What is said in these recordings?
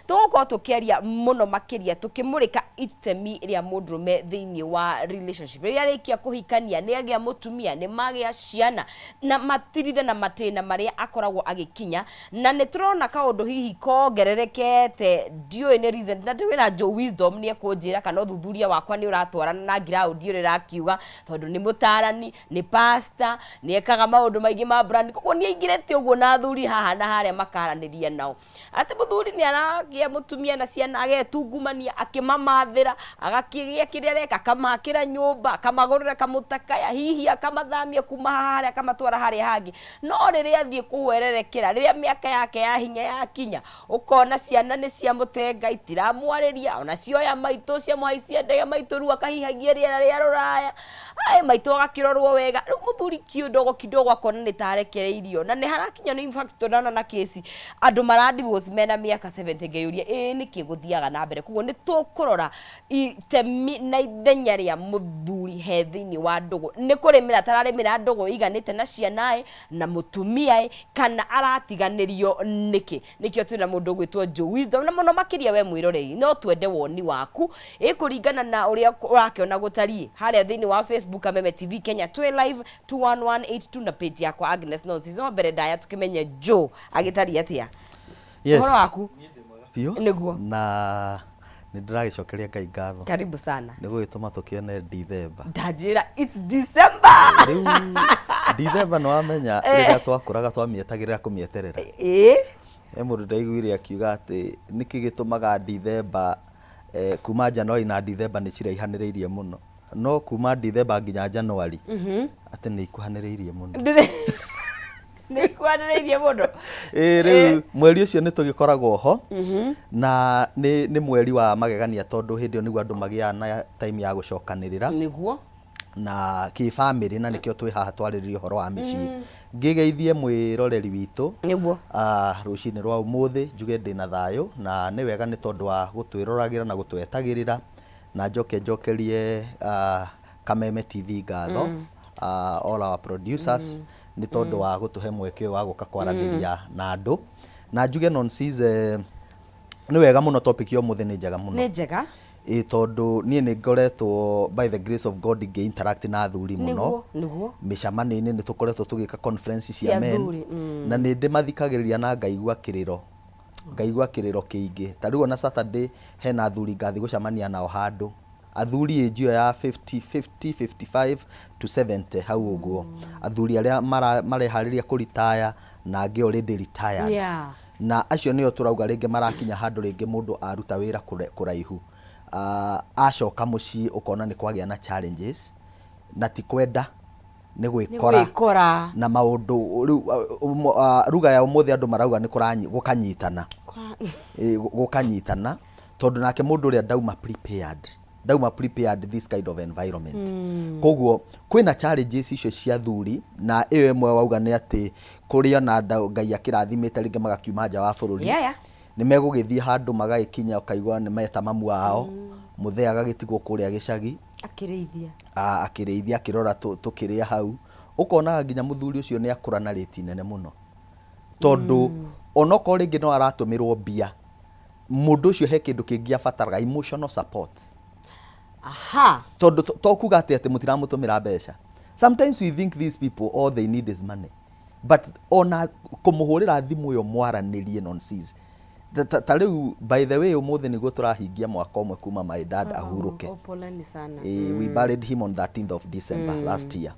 Tũgũkorwo tũkĩaria mũno makĩria tũkĩmũrĩka itemi rĩa mũndũrũme thĩinĩ wa relationship. Rĩrĩa arĩkia kũhikania, nĩ agĩa mũtumia, nĩ magĩa ciana, na matirithe na matĩna marĩa akoragwo agĩkinya. Na nĩ tũrona kaũndũ hihi kongererekete, ndiũĩ nĩ recent, na ndĩwĩra Joe Wisdom nĩ ekũnjĩra kana ũthuthuria wakwa nĩ ũratwarana na ground ũrĩa ĩrakiuga, tondũ nĩ mũtarani, nĩ pastor, nĩ ekaga maũndũ maingĩ ma brand, koguo nĩ aingĩrĩte ũguo na athuri haha na harĩa makaranĩria nao. Atĩ mũthuri nĩ aragĩa mũtumia na ciana agetungumania akĩmamathĩra, agakĩgĩa kĩrĩa areka, akamakĩra nyũmba, akamagũrĩra kamũtakaya, hihi akamathamia kuma haha harĩa akamatwara harĩa hangĩ. No rĩrĩa athiĩ kũhwererekera, rĩrĩa mĩaka yake ya hinya yakinya, ũkona ciana nĩ ciamũtenga, itiramwarĩria, ona cioya maitũ ciamũhaicia ndege maitũ rĩu akahihagia rĩera rĩa rũraya, Ai, maitũ agakĩrorwo wega. Rĩu mũthuri kidogo kidogo akona nĩ ta arekereirio. Na nĩ harakinya in fact tũrona na kesi andũ mara divorce mena mĩaka 70 ngeyũria ĩĩ nĩkĩ gũthiaga na mbere. Koguo nĩ tũkũrora itemi na ithenya rĩa mũthuri he thĩinĩ wa ndũgũ. Nĩ kũrĩmĩra atararĩmĩra ndũgũ ĩiganĩte na ciana ĩ, na mũtumia ĩ, kana aratiganĩrio nĩkĩ. Nĩkĩo twĩna mũndũ ũgwĩtwo Joe Wisdom na mũno makĩria we mwĩroreri no twende woni waku ĩ kũringana na ũrĩa ũrakĩona gũtariĩ harĩa thĩinĩ wa Facebook Kameme TV Kenya twĩ live 21182 na page yakwa Agnes Nonsi. No mbere ndaya tũkĩmenye Joe agĩtariĩ atĩa. Yes. Ũhoro waku? Biũ. Nĩguo. Na nĩ ndĩragĩcokeria Ngai ngatho. Karibu sana. Nĩ gũgĩtũma tũkĩone Dithemba. Ndanjĩra it's December. Rĩu Dithemba nĩ wamenya rĩrĩa twakũraga twamĩetagĩrĩra kũmĩeterera. Ĩĩ. He mũndũ ndaiguire akiuga atĩ nĩkĩ gĩtũmaga Dithemba kuma January na Dithemba nĩ ciraihanĩrĩirie mũno. No kuma Dithemba nginya January atĩ nĩ ikuhanĩrĩirie mũno. Nĩ ikuhanĩrĩirie mũno. Ĩĩ rĩu mweri ũcio nĩ tũgĩkoragwo ho na nĩ mweri wa magegania tondũ hĩndĩ ĩyo nĩguo andũ magĩaga na time ya gũcokanĩrĩra. Nĩguo. Na kĩbamĩrĩ na nĩkĩo twĩ haha twarĩrĩrie ũhoro wa mĩciĩ. Ngĩgeithie mwĩroreri witũ. Nĩguo. Rũcinĩ rwa ũmũthĩ njuge ndĩna thayũ na nĩ wega nĩ tondũ wa gũtwĩroragĩra na gũtwetagĩrĩra na njoke njokerie Kameme TV ngatho, all our producers nĩ tondũ wa gũtũhe mweke ũyũ wa gũka kwaranĩria na andũ. Na njuge nonsense nĩ wega mũno topic ya ũmũthĩ nĩ njega mũno. Nĩ njega. Ĩĩ tondũ niĩ nĩ ngoretwo by the grace of God ngĩ interact na athuri mũno. Nĩguo, nĩguo. Mĩcemanio-inĩ nĩ tũkoretwo tũgĩka conference cia Cia men. athuri, Na nĩ ndĩmathikagĩrĩria na ngaigua kĩrĩro. Ngaigua kĩrĩro kĩingĩ. Ta rĩu ona Saturday hena athuri ngathiĩ gũcemania nao handũ. Athuri age ĩyo ya 50, 50, 55 to 70 hau ũguo. Athuri arĩa mareharĩria kũ retire na angĩ already retired. Na acio nĩo tũrauga rĩngĩ marakinya handũ rĩngĩ mũndũ aruta wĩra kũraihu. Acoka mũciĩ ũkona nĩ kwagĩa na challenges na ti kwenda nĩ gwĩkora. Nĩ gwĩkora. Na maũndũ rĩu ruga ya ũmũthĩ andũ marauga nĩ gũkanyitana. Gũkanyitana tondũ nake mũndũ ũrĩa ndauma prepared. Ndauma prepared this kind of environment. Koguo kwĩna challenges icio cia athuri na ĩyo ĩmwe wauga nĩ atĩ kũrĩ ona Ngai akĩrathimĩte rĩngĩ magakiuma nja wa bũrũri. Nĩ megũgĩthiĩ handũ magagĩkinya ũkaigua nĩ meta mamu wao, mũthee agagĩtigwo kũrĩa gĩcagi. Akĩrĩithia. Akĩrĩithia akĩrora tũkĩrĩa hau. Ũkonaga nginya mũthuri ũcio nĩ akũra na rĩti nene mũno. Tondũ onokorwo rĩngĩ no aratũmĩrwo mbia, mũndũ ũcio he kĩndũ kĩngĩ abataraga, emotional support. Tondũ to kuga atĩ atĩ mũtiramũtũmĩra mbeca. Sometimes we think these people all they need is money. But ona kũmũhũrĩra thimũ ĩyo mwaranĩrie nonsense. Ta rĩu by the way ũmũthĩ nĩguo tũrahingia mwaka ũmwe kuma my dad ahurũke. Oh, poleni sana. We buried him on 13th of December last year.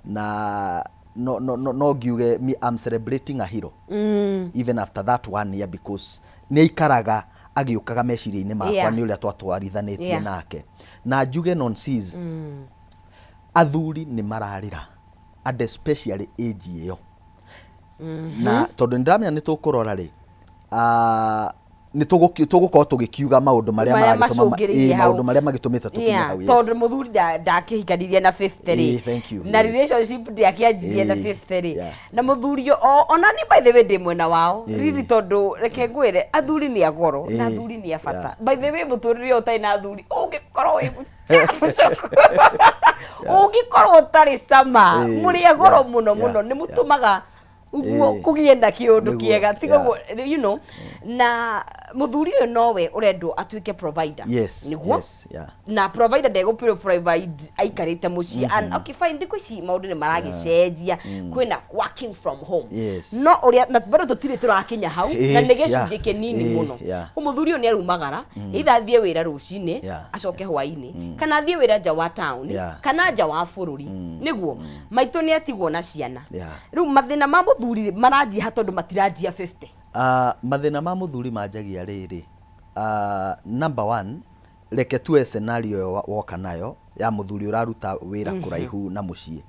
Na no, no, no, no ngiuge me I'm celebrating a hero. Even after that one year because nĩ aikaraga agĩũkaga meciria-inĩ makwa nĩ ũrĩa twatwarithanĩtie nake. Na njuge nonsense. Athuri nĩ mararĩra and especially age ĩyo. Na tondũ nĩ ndĩramenya nĩ tũkũrora rĩ, nĩ tũgũkorwo tũgĩkiuga maũndũ marĩa Marĩa maragĩtũma macũngĩrĩirie hau. Maũndũ marĩa magĩtũmĩte tũkinye hau, yes. Tondũ mũthuri ndakĩhikanirie na 50 rĩ. Ĩĩ, thank you, Na yes. relationship ndĩakĩanjirie na 50 rĩ. Na mũthuri ona ni by the way ndĩ mwena wao. Really tondũ reke ngwĩre athuri nĩ agoro na athuri nĩ a bata. By the way mũtũrĩre ũyũ ũtarĩ na athuri ũngĩkorwo wĩ mũchafu coko. Ũngĩkorwo ũtarĩ cama, mũrĩ agoro mũno mũno, nĩ mũtũmaga ũguo kũgĩe na kĩũndũ kĩega, tiga ũguo, you know. Na Mũthuri ũyũ nowe ũrendwo atuĩke provider. Nĩguo? Yes, yeah. Na provider ndegũ provide aikarĩte mũciĩ. And okay, fine, thikũ ici maũndũ nĩ maragĩcenjia, kwĩna working from home. No ũrĩa na bado tũtirĩ tũrakinya hau, na nĩ gĩcunjĩ kĩnini mũno. Mũthuri ũyũ nĩ arumagara, either athiĩ wĩra rũcinĩ, acoke hwainĩ, kana athiĩ wĩra nja wa town, kana nja wa bũrũri, nĩguo maitũ nĩ atigwo na ciana. Rĩu mathĩna ma mũthuri rĩ, maranjia ha, tondũ matiranjia 50? Mathĩna ma mũthuri manjagia rĩrĩ, number one, reke tuoe scenario ĩyo woka nayo ya mũthuri ũraruta wĩra kũraihu na mũciĩ.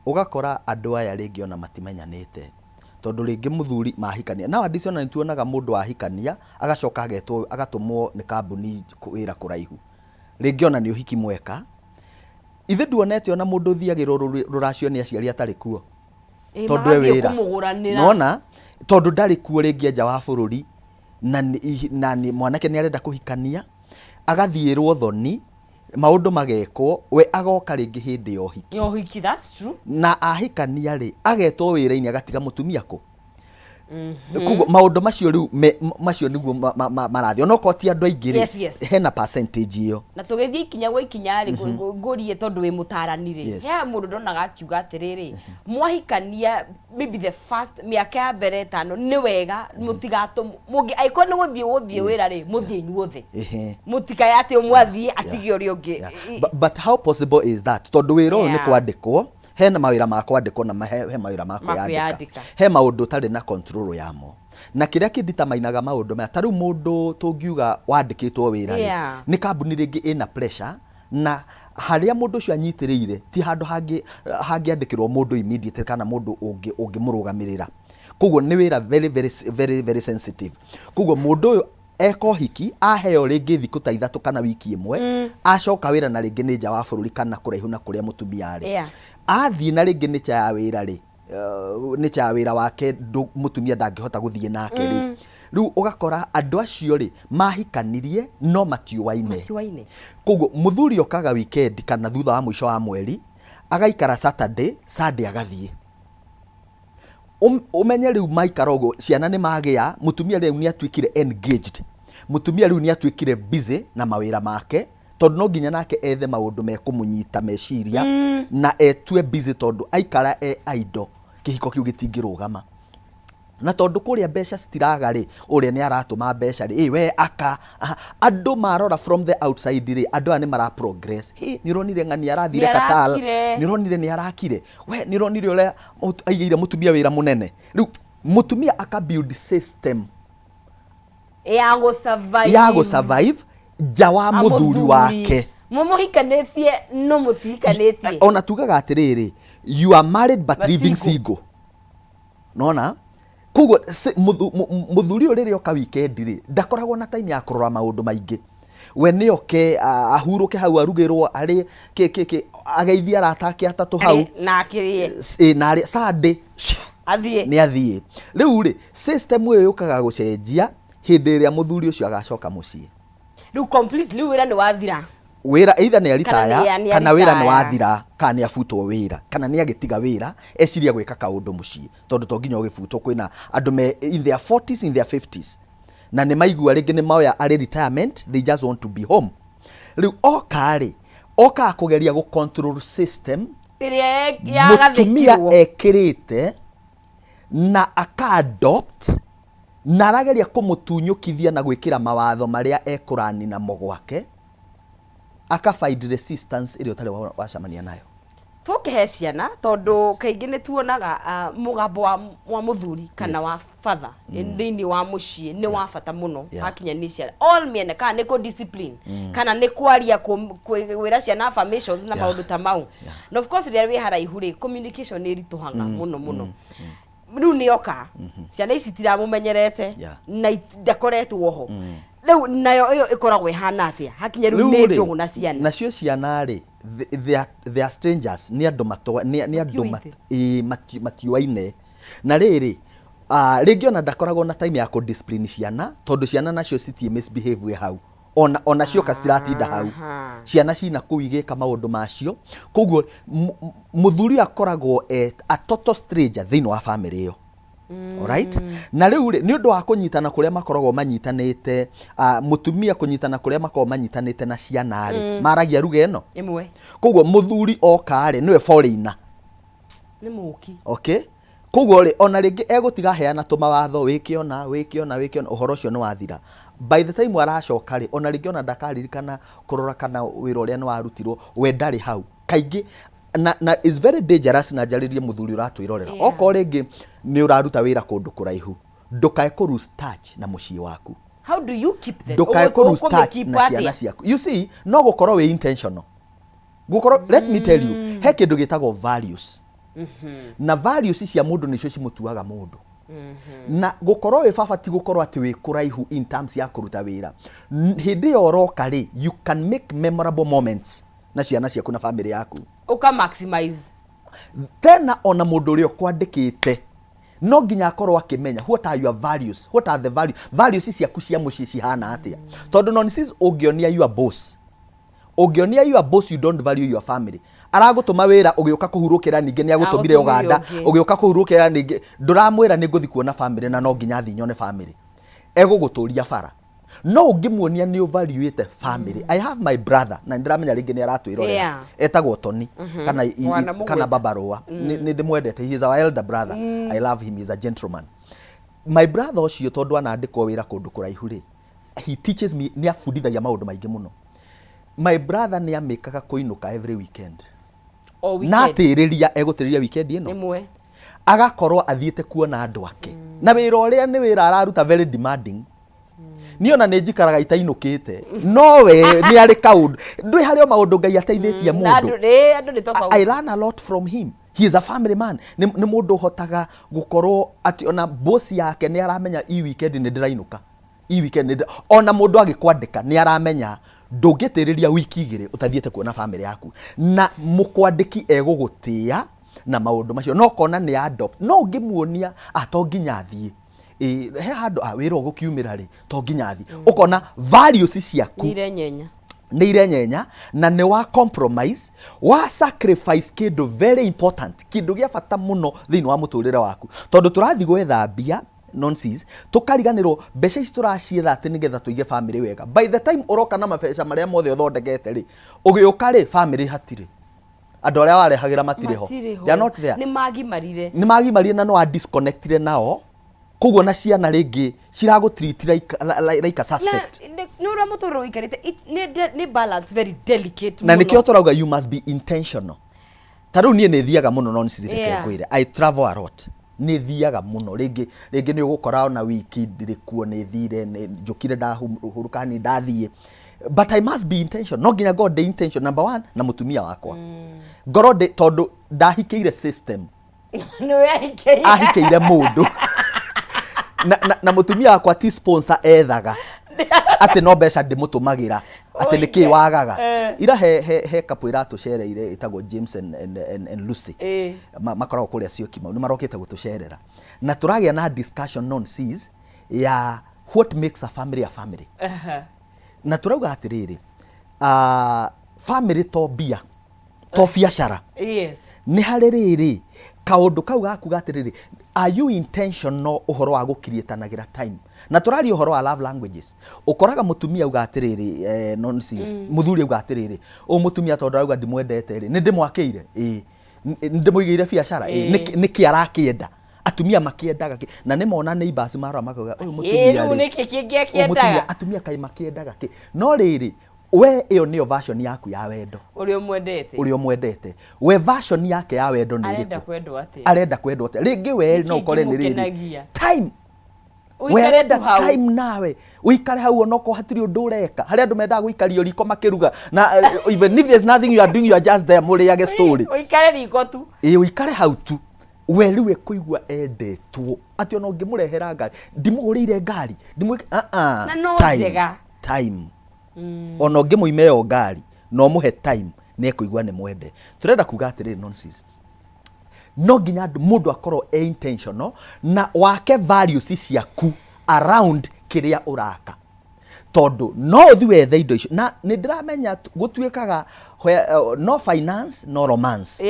Ũgakora andũ aya rĩngĩ ona matimenyanĩte, tondũ rĩngĩ mũthuri mahikania, nowadays ona nĩ tuonaga mũndũ ahikania agacoka agetwo, agatũmwo nĩ kambuni wĩra kũraihu, rĩngĩ ona nĩ ũhiki mweka. Ithe nduonete ona mũndũ ũthiagĩrwo rũracio nĩ aciari atarĩ kuo? Tondũ e magathiĩ wĩra. Kũmũgũranĩra. Nona tondũ ndarĩ kuo, rĩngĩ nja wa bũrũri, na nĩ mwanake nĩ arenda kũhikania, agathiĩrwo thoni, maũndũ magekwo, we agoka rĩngĩ hĩndĩ ya ũhiki. Ya ũhiki, that's true. Na ahikania rĩ, agetwo wĩra-inĩ, agatiga mũtumia kũ. Koguo maũndũ macio rĩu macio nĩguo marathiĩ, onokorwo ti andũ aingĩ rĩ, hena percentage ĩyo. Na tũgĩthiĩ ikinya gwa ikinya rĩ, ngũrie tondũ wĩ mũtarani rĩ, he mũndũ ndonaga akiuga atĩrĩrĩ, mwahikania, maybe the first mĩaka ya mbere 5, nĩ wega mũtigatũ mũngĩ angĩkorwo nĩ gũthiĩ wĩra rĩ, mũthiĩ inyuothe. Mũtikae atĩ ũmwe athiĩ atige ũrĩa ũngĩ. But how possible is that, tondũ wĩra ũyũ nĩ kwandĩkwo, hena mawĩra ma kwandĩkwo na he mawĩra ma Ma kwĩyandĩka. Kwĩyandĩka. He maũndũ ũtarĩ na control yamo, na kĩrĩa kĩnditamainaga maũndũ maya, ta rĩu mũndũ tũngiuga wandĩkĩtwo wĩra rĩ, nĩ kambuni rĩngĩ ĩna pressure, na harĩa mũndũ ũcio anyitĩrĩire ti handũ hangĩ hangĩandĩkĩrwo mũndũ immediately kana mũndũ ũngĩ ũngĩmũrũgamĩrĩra. Koguo nĩ wĩra very very very very sensitive. Koguo mũndũ ũyũ eka ũhiki, aheo rĩngĩ thikũ ta 3 kana wiki 1, acoka wĩra, na rĩngĩ nĩ nja wa bũrũri kana kũraihu na kũrĩa mũtumia arĩ. Athiĩ, na rĩngĩ nĩ ya wĩra rĩ, nĩ ya wĩra wake, mũtumia ndangĩhota gũthiĩ nake rĩ. Rĩu ũgakora andũ acio rĩ, mahikanirie no matiũaine. Matiũaine. Koguo mũthuri okaga weekend kana thutha wa mũico wa mweri, agaikara Saturday, Sunday agathiĩ. Ũmenye rĩu maikara ũguo, ciana nĩ magĩa, mũtumia rĩu nĩ atuĩkire engaged, mũtumia rĩu nĩ atuĩkire busy na mawĩra make, tondũ no nginya nake ethe maũndũ mekũmũnyita meciria na etue busy, tondũ aikara e idle, kĩhiko kĩu gĩtingĩrũgama. Na tondũ kũrĩa mbeca citiraga rĩ, ũrĩa nĩ aratũma mbeca rĩ, we aka aha, andũ marora from the outside rĩ, andũ aya nĩ mara progress. Hey, nĩ ũronire ng'ani arathire Nĩ Qatar? arakire. Nĩ ũronire nĩ arakire? We nĩ ũronire ũrĩa aigĩire mũtumia wĩra mũnene? Rĩu mũtumia aka build system ya gũ survive. Ya gũ survive nja wa mũthuri wake. Mũmũhikanĩtie no mũtihikanĩtie. Ona tugaga atĩrĩrĩ, you are married but But living single. Single. Nona koguo mũthuri ũyũ rĩrĩa oka weekend rĩ, ndakoragwo na time ya kũrora maũndũ maingĩ. We nĩ oke ahurũke hau, arugĩrwo, arĩ kĩ kĩ kĩ, ageithie arata ake atatũ hau. Na akĩrĩe. Na arĩ Sunday athiĩ. Nĩ athiĩ. Rĩu rĩ, system ĩyo yũkaga gũcenjia hĩndĩ ĩrĩa mũthuri ũcio agacoka mũciĩ. Rĩu complete, rĩu wĩra nĩ wathira. Wĩra either nĩ aritaya, Kana nĩ kana wĩra nĩ aritaya. wathira, kana nĩ abutwo wĩra, kana nĩ agĩtiga wĩra, eciria gwĩka kaũndũ mũciĩ, tondũ to nginya ũgĩbutwo. Kwĩna andũ me in their 40s, in their 50s, na nĩ maigua rĩngĩ nĩ moya arĩ retirement, they just want to be home. Rĩu oka rĩ, okaga kũgeria gũ control system ĩrĩa mũtumia yagathĩkirwo ekĩrĩte na aka adopt, na arageria kũmũtunyũkithia na gwĩkĩra mawatho marĩa ekũrani namo gwake, aka find resistance ĩrĩa ũtarĩ wacemania nayo. Tũkĩhe ciana, tondũ kaingĩ nĩ tuonaga mũgambo wa mũthuri kana wa father thĩinĩ wa mũciĩ nĩ wa bata mũno. Hakinya nĩ ciana, all mĩena, kana nĩ kũ discipline, kana nĩ kwaria, kwĩra ciana affirmations na maũndũ ta mau. Na of course rĩrĩa wĩ haraihu rĩ, communication nĩ ĩritũhaga mũno mũno. Rĩu nĩ oka, ciana ici itiramũmenyerete na ndakoretwo ho. Rĩu nayo ĩyo ĩkoragwo ĩhana atĩa hakinya rĩu nĩ rĩ, ndũgũ na ciana? Nacio ciana rĩ, they are strangers, nĩ andũ matwa nĩ andũ Matiũĩ. Ĩ, matiũaine. Na rĩrĩ, rĩngĩ ona ndakoragwo na time ya kũ discipline ciana, tondũ ciana nacio citie misbehave wĩ hau, ona cioka citiratinda hau. Ciana cina kũu igĩka maũndũ macio. Koguo mũthuri ũyũ akoragwo e a total stranger thĩinĩ wa family ĩyo. Alright? Na rĩu rĩ, nĩ ũndũ wa kũnyitana kũrĩa makoragwo manyitanĩte, mũtumia kũnyitana kũrĩa makoragwo manyitanĩte na ciana rĩ, maragia ruga ĩno. Ĩmwe. Koguo mũthuri oka rĩ, nĩwe foreigner. Nĩ mũki. Okay? Koguo rĩ, ona rĩngĩ egũtiga aheana tũmawatho, wĩke ũna, wĩke ũna, wĩke ũna, ũhoro ũcio nĩ wathira. By the time aracoka rĩ, ona rĩngĩ ona ndakaririkana kũrora kana wĩra ũrĩa nĩ warutirwo, we ndarĩ hau. Kaingĩ, na is very dangerous, na njarĩrie mũthuri ũratwĩrorera. Okorwo rĩngĩ nĩ ũraruta wĩra kũndũ kũraihu, ndũkae kũ lose touch na mũciĩ waku. How do you keep them? Ndũkae kũ lose touch Ũkũmĩkeep na ciana atĩa? ciaku. You see, no gũkorwo wĩ intentional. Gũkorwo, let me tell you, he kĩndũ gĩtagwo values. Na values cia mũndũ nĩcio cimũtuaga mũndũ. Na gũkorwo wĩ baba ti gũkorwo atĩ wĩ kũraihu in terms ya kũruta wĩra. Hĩndĩ ĩyo ũroka rĩ, you can make memorable moments na ciana ciaku na family yaku. Ũka maximize. Tena ona mũndũ ũrĩa ũkwandĩkĩte no nginya akorwo akĩmenya what are your values, what are the values ciaku cia mũciĩ cihana atĩa. Tondũ nonsense ũngĩonia your boss, ũngĩonia your boss you don't value your family, aragũtũma wĩra ũgĩũka kũhurũkĩra, ningĩ nĩ agũtũmire Agũtũmire Uganda, ũngĩ. Ũgĩũka kũhurũkĩra ningĩ ndũramwĩra nĩ ngũthiĩ kuona family na no nginya thiĩ nyone family, egũgũtũria bara. No ũngĩmuonia nĩ ũvaluĩte family. I have my brother, na nĩndĩramenya rĩngĩ nĩ aratwĩrorera, etagwo Tony kana Wana mũgweta. kana Babarũa. Nĩ ndĩmwendete, he is our elder brother. I love him, he is a gentleman. My brother ũcio, tondũ anandĩkwo wĩra kũndũ kũraihu rĩ, he teaches me, nĩ abundithagia maũndũ maingĩ mũno. My brother nĩ amĩkaga kũinũka every weekend. O Na weekend. atĩrĩria egũtĩrĩria weekend ĩno Ĩmwe. Agakorwo athiĩte kuona andũ ake, na wĩra ũrĩa nĩ wĩra araruta very demanding. Niĩ ona nĩ njikaraga itainũkĩte, no we nĩ arĩ kaũndũ ndwĩ harĩ o maũndũ Ngai ateithĩtie Na mũndũ. andũ rĩ, andũ nĩ I tofauti. learn a lot from him. He is a family man. Nĩ mũndũ ũhotaga gũkorwo atĩ ona boss yake nĩ aramenya i weekend nĩ ndĩrainũka. I weekend nĩ ona mũndũ agĩkwandĩka nĩ aramenya ndũngĩtĩrĩria wiki 2 ũtathiĩte kuona family yaku, na mũkwandĩki egũgũtĩa na maũndũ macio no kona nĩ adopt. No ũngĩmuonia to nginya athiĩ, ĩ, he handũ wĩra ũgũkiumĩra rĩ, to nginya athiĩ, ũkona values ciaku Nĩ irenyenya. Nĩ irenyenya, na nĩ wa compromise, wa sacrifice kĩndũ very important, kĩndũ gĩa bata mũno thĩinĩ wa mũtũrĩre waku, tondũ tũrathiĩ gwetha mbia nonsense, tũkariganĩrwo mbeca ici tũracietha atĩ nĩgetha tũige family wega. By the time ũroka na mabeca marĩa mothe ũthondekete rĩ, ũgĩũka rĩ, family hatirĩ, andũ arĩa warehagĩra matirĩ ho. Matirĩ ho. They are not there. Nĩ magimarire. Nĩ magimarire na no wa disconnectire nao, koguo na ciana rĩngĩ ciragũtreat like a suspect. Na nĩ ũrĩa mũtũrĩre ũikarĩte, nĩ balance very delicate Na mũno. Nĩkĩo tũrauga you must be intentional. Ta rĩu niĩ nĩ thiaga mũno, no nĩ reke ngwĩre, I travel a lot, nĩ thiaga mũno. Rĩngĩ rĩngĩ nĩ ũgũkora ona wiki ndirĩ kuo, nĩ thire, nĩ njũkire, ndahurũka, nĩ ndathiĩ, but I must be intentional. No nginya ngorwo ndĩ intention, number one, na mũtumia wakwa ngorwo ndĩ, tondũ ndahikĩire system. Nĩwe ahikĩire. Ahikĩire mũndũ na mũtumia wakwa ti sponsor ethaga atĩ no mbeca ndĩmũtũmagĩra atĩ nĩ kĩ wagaga. Ira he couple ĩratũcereire ĩtagwo James and Lucy. Makoragwo kũrĩa Syokimau, nĩ marokĩte gũtũcerera na tũragĩa na discussion non seas ya what makes a family a family. Na tũrauga atĩrĩrĩ, family to mbia, to biacara. Nĩ harĩ rĩrĩ kaũndũ kau gakuga atĩrĩrĩ, are you intentional ũhoro wa gũkiriĩtanagĩra time? Na tũraria ũhoro wa love languages. Ũkoraga mũtumia auga atĩrĩrĩ, nonsense, mũthuri auga atĩrĩrĩ, ũyũ mũtumia tondũ arauga ndimwendete rĩ, nĩ ndĩmwakĩire, ĩĩ, nĩ ndĩmũigĩire biacara, ĩĩ, nĩkĩ arakĩenda? Atumia makĩendaga kĩ? Na nĩ mona neighbors marora makauga ũyũ mũtumia rĩu rĩ, nĩkĩ kĩngĩ ũyũ mũtumia akĩendaga? Atumia kaĩ makĩendaga kĩ? No rĩrĩ, we ĩyo nĩyo version yaku ya wendo. Ũrĩa ũmwendete. Ũrĩa ũmwendete we, version yake ya wendo nĩ Arenda ĩrĩkũ? Kwendwo atĩa? Arenda kwendwo atĩa? Rĩngĩ we no Nĩkĩ ũkore nĩ rĩrĩ kĩmũkenagia? time we Ũikare arenda tu hau. time nawe ũikare hau onokorwo hatirĩ ũndũ ũreka. Harĩ andũ mendaga gũikario riko makĩruga na even if there's nothing you are doing, you are just there mũrĩage story. Ũikare riko tu. Ĩ, ũikare hau tu, we rĩu ekũigua endetwo atĩ ona ũngĩmũrehera ngari, ndimũgũrĩire ngari, ndimũ Na no time, njega. Time ona ũngĩmũima ĩyo ngari na ũmũhe time, nĩ ekũigua nĩ mwende. Tũrenda kuga atĩrĩrĩ, nonsense, no nginya mũndũ akorwo e intentional na wake values ciaku around kĩrĩa ũraka. Tondũ no ũthi wethe indo icio, na nĩ ndĩramenya gũtuĩkaga no finance no romance.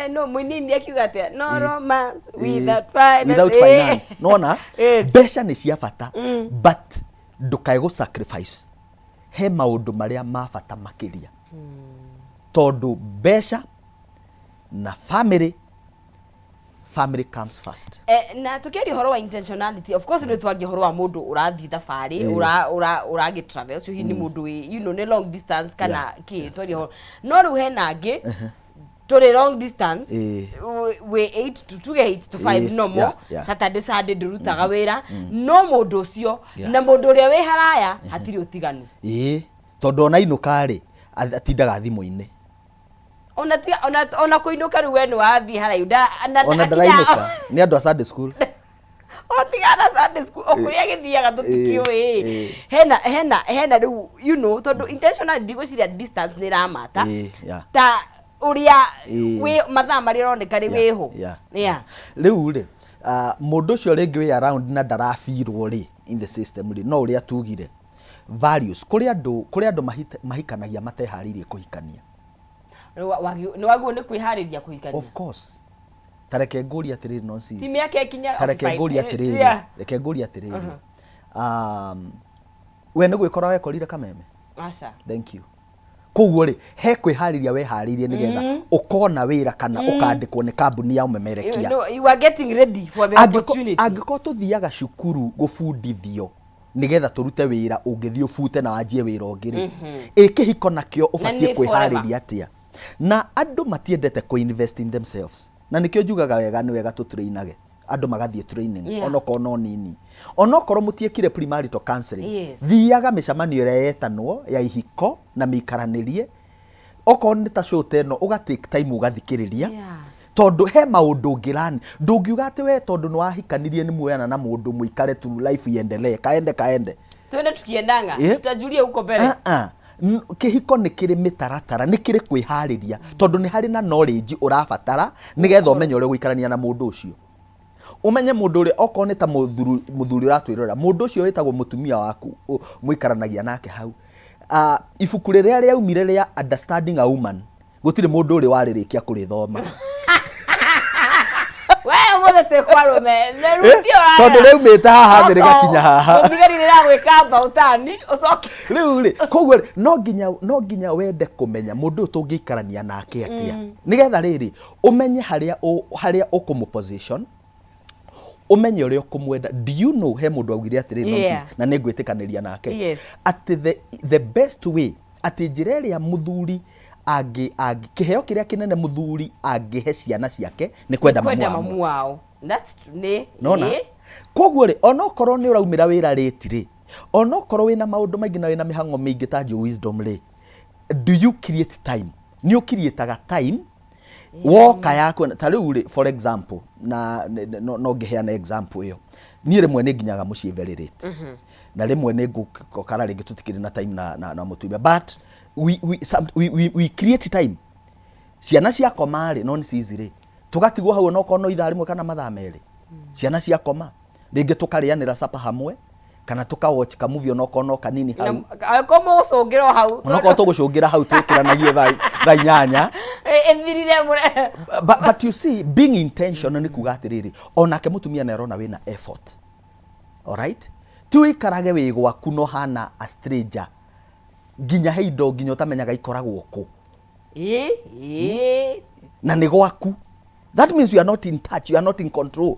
No mũinini akiuga atĩa? No romance without finance. Without finance, nona? Yes. Mbeca nĩ cia bata, but ndũkae gũ sacrifice he maũndũ marĩa ma bata makĩria, tondũ mbeca na family, family comes first. Na tukiaria ũhoro wa intentionality, of course nĩ twaria ũhoro wa mũndũ ũrathiĩ thabarĩ, ũragĩ travel, ũcio hihi nĩ mũndũ wĩ nĩ long distance kana kĩ, twaria ũhoro. No rĩu hena angĩ tũrĩ long distance, wĩ 8 to, tuge 8 to 5, normal, Saturday, Sunday ndũrutaga wĩra, no mũndũ ũcio na mũndũ ũrĩa wĩ haraya hatirĩ ũtiganu. Ĩĩ, tondũ ona inũka rĩ, atindaga thimũ-inĩ. Ona kũinũka rĩu we nĩ wathiĩ haraihu ona ndarainũka, nĩ andũ a Sunday school. Otigana Sunday school, o kũrĩa gĩthiaga tũtikĩũĩ. Hena rĩu tondũ intentional, ndigwĩciria distance nĩ ĩramata ta ũrĩa wĩ mathaa marĩa ũroneka rĩ wĩho. Rĩu rĩ, mũndũ ũcio rĩngĩ wĩ around na ndarabirwo rĩ in the system rĩ, no ũrĩa tugire values, kũrĩ andũ mahikanagia mateharĩirie kũhikania. Rĩu nĩ wagĩrĩirwo nĩ kwĩharĩria kũhikania. Of course. Ta reke ngũrie atĩrĩrĩ, no ti mĩaka ĩkinya. Ta reke ngũrie atĩrĩrĩ, reke ngũrie atĩrĩrĩ, we nĩ gwĩkora wekorire kameme? Aca. Thank you. Koguo rĩ, he kwĩharĩria weharĩirie nĩgetha ũkona wĩra kana ũkandĩkwo nĩ kambuni ya ũmemerekia. You are getting ready for the opportunity. Angĩkorwo tũthiaga cukuru gũbundithio nĩgetha tũrute wĩra ũngĩthiĩ ũbute na wanjie wĩra ũngĩ rĩ, ĩ kĩhiko nakĩo ũbatiĩ nĩ kwĩharĩria atĩa? Na andũ matiendete kũ-invest in themselves, na nĩkĩo njugaga wega nĩ wega tũtrainage andũ, magathiĩ training, onokorwo no nini, onokorwo mũtiĩkire premarital counseling, thiaga mĩcemanio ĩrĩa yetanwo ya ihiko na mĩikaranĩrie, okorwo nĩ ta show ta ĩno, ũga take time ũgathikĩrĩria, tondũ he maũndũ ũngĩrani. Ndũngiuga atĩ we tondũ nĩ wahikanirie nĩ muoyana na mũndũ mũikare tu, life iendelee, kaende kaende. Twende tukiendanga, tutajulia huko mbere. Ah, ah. Kĩhiko nĩ kĩrĩ mĩtaratara, nĩ kĩrĩ kwĩharĩria, tondũ nĩ harĩ na knowledge ũrabatara nĩgetha ũmenye ũrĩa ũgũikarania na mũndũ ũcio, ũmenye mũndũ ũrĩa, okorwo nĩ ta mũthuri, mũthuri ũratwĩrorera, mũndũ ũcio wĩtagwo mũtumia waku mũikaranagia nake hau. Ibuku rĩrĩa rĩaumire rĩa Understanding a Woman, gũtirĩ mũndũ ũrĩ warĩrĩkia kũrĩthoma. We ũmũthĩ twĩ kwa rũme. Tondũ rĩaumĩte haha thĩ rĩgakinya haha. Mũthigari rĩragwĩka mbaũtani ũcoke. Rĩu rĩ, koguo rĩ, no nginya wende kũmenya mũndũ ũyũ tũngĩikarania nake atĩa, nĩgetha rĩrĩ ũmenye harĩa ũkũmũ position, ũmenye ũrĩa ũkũmwenda. Do you know he mũndũ augire atĩrĩ, nonsense, na nĩ ngwĩtĩkanĩria nake, atĩ the best way, atĩ njĩra ĩrĩa mũthuri angĩ kĩheo kĩrĩa kĩnene mũthuri angĩhe ciana ciake nĩ kwenda mamu kwenda wao. Mamu wao. That's nĩ Nona? Koguo rĩ, onokorwo nĩ ũraumĩra wĩra rĩti rĩ, onokorwo wĩna maũndũ maingĩ na wĩna mĩhang'o mĩingĩ ta Joe Wisdom rĩ, do you create time? Nĩ ũcreataga time woka yaku? Ta rĩu rĩ, for example, na no ngĩheana example ĩyo, niĩ rĩmwe nĩ nginyaga mũciĩ very late, na rĩmwe nĩ ngũkora rĩngĩ tũtikĩrĩ na time na mũtumia, but we create time. Ciana ciakoma rĩ, non cici rĩ, tũgatigwo hau onokorwo no ithaa rĩmwe kana mathaa 2. Ciana ciakoma, rĩngĩ tũkarĩanĩra sapa hamwe kana tũka watch ka movie onokorwo no kanini hau. Angĩkorwo mũgũcũngĩra o hau. Onokorwo tũgũcũngĩra hau twĩkĩranagie thaa 8. Ĩthirire mũre. But you see, being intentional nĩ kuga atĩrĩrĩ, onake mũtumia nĩ arona wĩna effort, alright? Ti ũikarage wĩ gwaku no hana a stranger, nginya he indo nginya ũtamenyaga ikoragwo kũ. Ĩ ĩ Na nĩ gwaku. That means you are not in touch, you are not in control.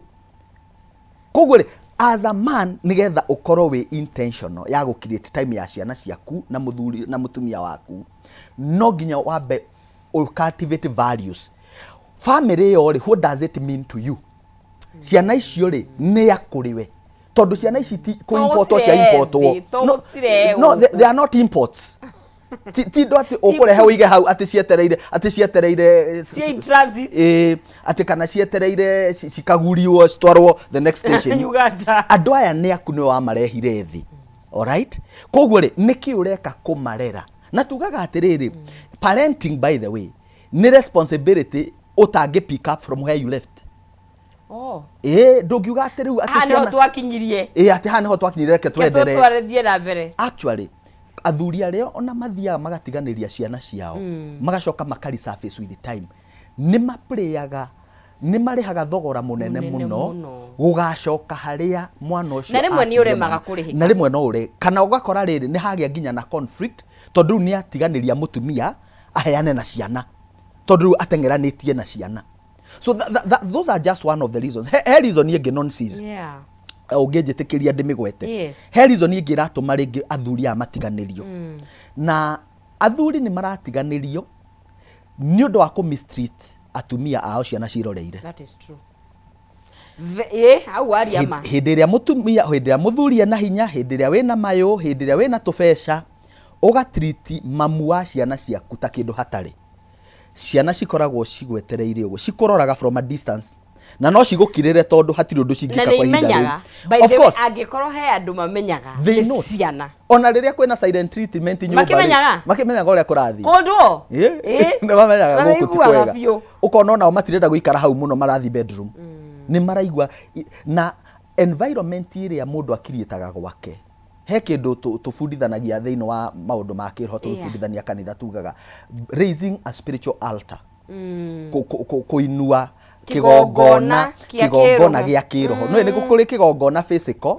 Koguo rĩ, as a man, nĩgetha ũkorwo wĩ intentional ya gũ create time ya ciana ciaku na mũthuri na mũtumia waku, no nginya wambe ũ cultivate values. Family ĩyo rĩ, what does it mean to you? Ciana icio rĩ, nĩ ya kũrĩ we? Tondũ ciana ici ti kũ-importwo cia importwo. Tũgũcirehe No, tũgũcirehe no, gũkũ. they are not imports. Ti indo atĩ ũkũrehe ũige hau atĩ cietereire Cia in transit. Ĩ, atĩ kana cietereire cikaguriwo citwarwo the next station. Uganda. Andũ aya nĩ aku, nĩwe wamarehire thĩ, alright? Koguo rĩ, nĩkĩ ũreka kũmarera? Na tugaga atĩrĩrĩ, parenting, by the way, nĩ responsibility ũtangĩ pick up from where you left. Oh. Ĩĩ, ndũngiuga atĩ rĩu atĩ Haha nĩho ciana twakinyirie. Ĩĩ, atĩ haha nĩho twakinyire, reke Reke twenderee. tũtwarithie na mbere. Actually, athuri arĩa ona mathiaga magatiganĩria ciana ciao, magacoka maka resurface with time, nĩ maplayaga, nĩ marĩhaga thogora mũnene Mũnene mũno mũno. gũgacoka harĩa mwana ũcio Na rĩmwe nĩ atigire ũremaga mwana. kũrĩhĩka. Na rĩmwe no ũre, kana ũgakora rĩrĩ nĩ hagĩa nginya na conflict, tondũ rĩu nĩ atiganĩria mũtumia aheane na ciana, tondũ rĩu ateng'eranĩtie na ciana. So those are just one of the reasons. He reason ĩngĩ nonsense ũngĩnjĩtĩkĩria ndĩmĩgwete? Yes. He reason ĩngĩ ĩratũma rĩngĩ athuri aya matiganĩrio, na athuri nĩ maratiganĩrio nĩ ũndũ wa kũ-mistreat atumia ao ciana ciroreire. That is true. Ĩ, hau waria ma. Hĩndĩ ĩrĩa mũtumia, hĩndĩ ĩrĩa mũthuri ena hinya, hĩndĩ ĩrĩa wĩna mayũ, hĩndĩ ĩrĩa wĩna tũbeca, ũgatriti mamu wa ciana ciaku ta kĩndũ hatarĩ, ciana cikoragwo cigwetereire ũguo, cikũroraga from a distance, na no cigũkirĩre tondũ hatirĩ ũndũ Na cingĩka nĩ kwa ihinda imenyaga. rĩu. By Of the way, course. angĩkorwo he andũ mamenyaga They nĩ know. ciana. Ona rĩrĩa kwĩna silent treatment nyũmba rĩ, Makĩmenyaga? makĩmenyaga ũrĩa kũrathiĩ. Kũndwo? Ĩ, Ĩ. nĩ mamenyaga gũkũ ti Mamaiguaga kwega. biũ. Ũkona onao matirenda gũikara hau mũno, marathiĩ bedroom, nĩ maraigua na environment ĩrĩa mũndũ akiriĩtaga gwake. He kĩndũ tũbundithanagia thĩinĩ wa maũndũ ma kĩroho, tũgĩbundithania kanitha, tugaga raising a spiritual altar, kũinua Kĩgongona kĩgongona kĩa kĩgongona kĩroho. Gĩa kĩroho. No nĩ kũrĩ kĩgongona physical,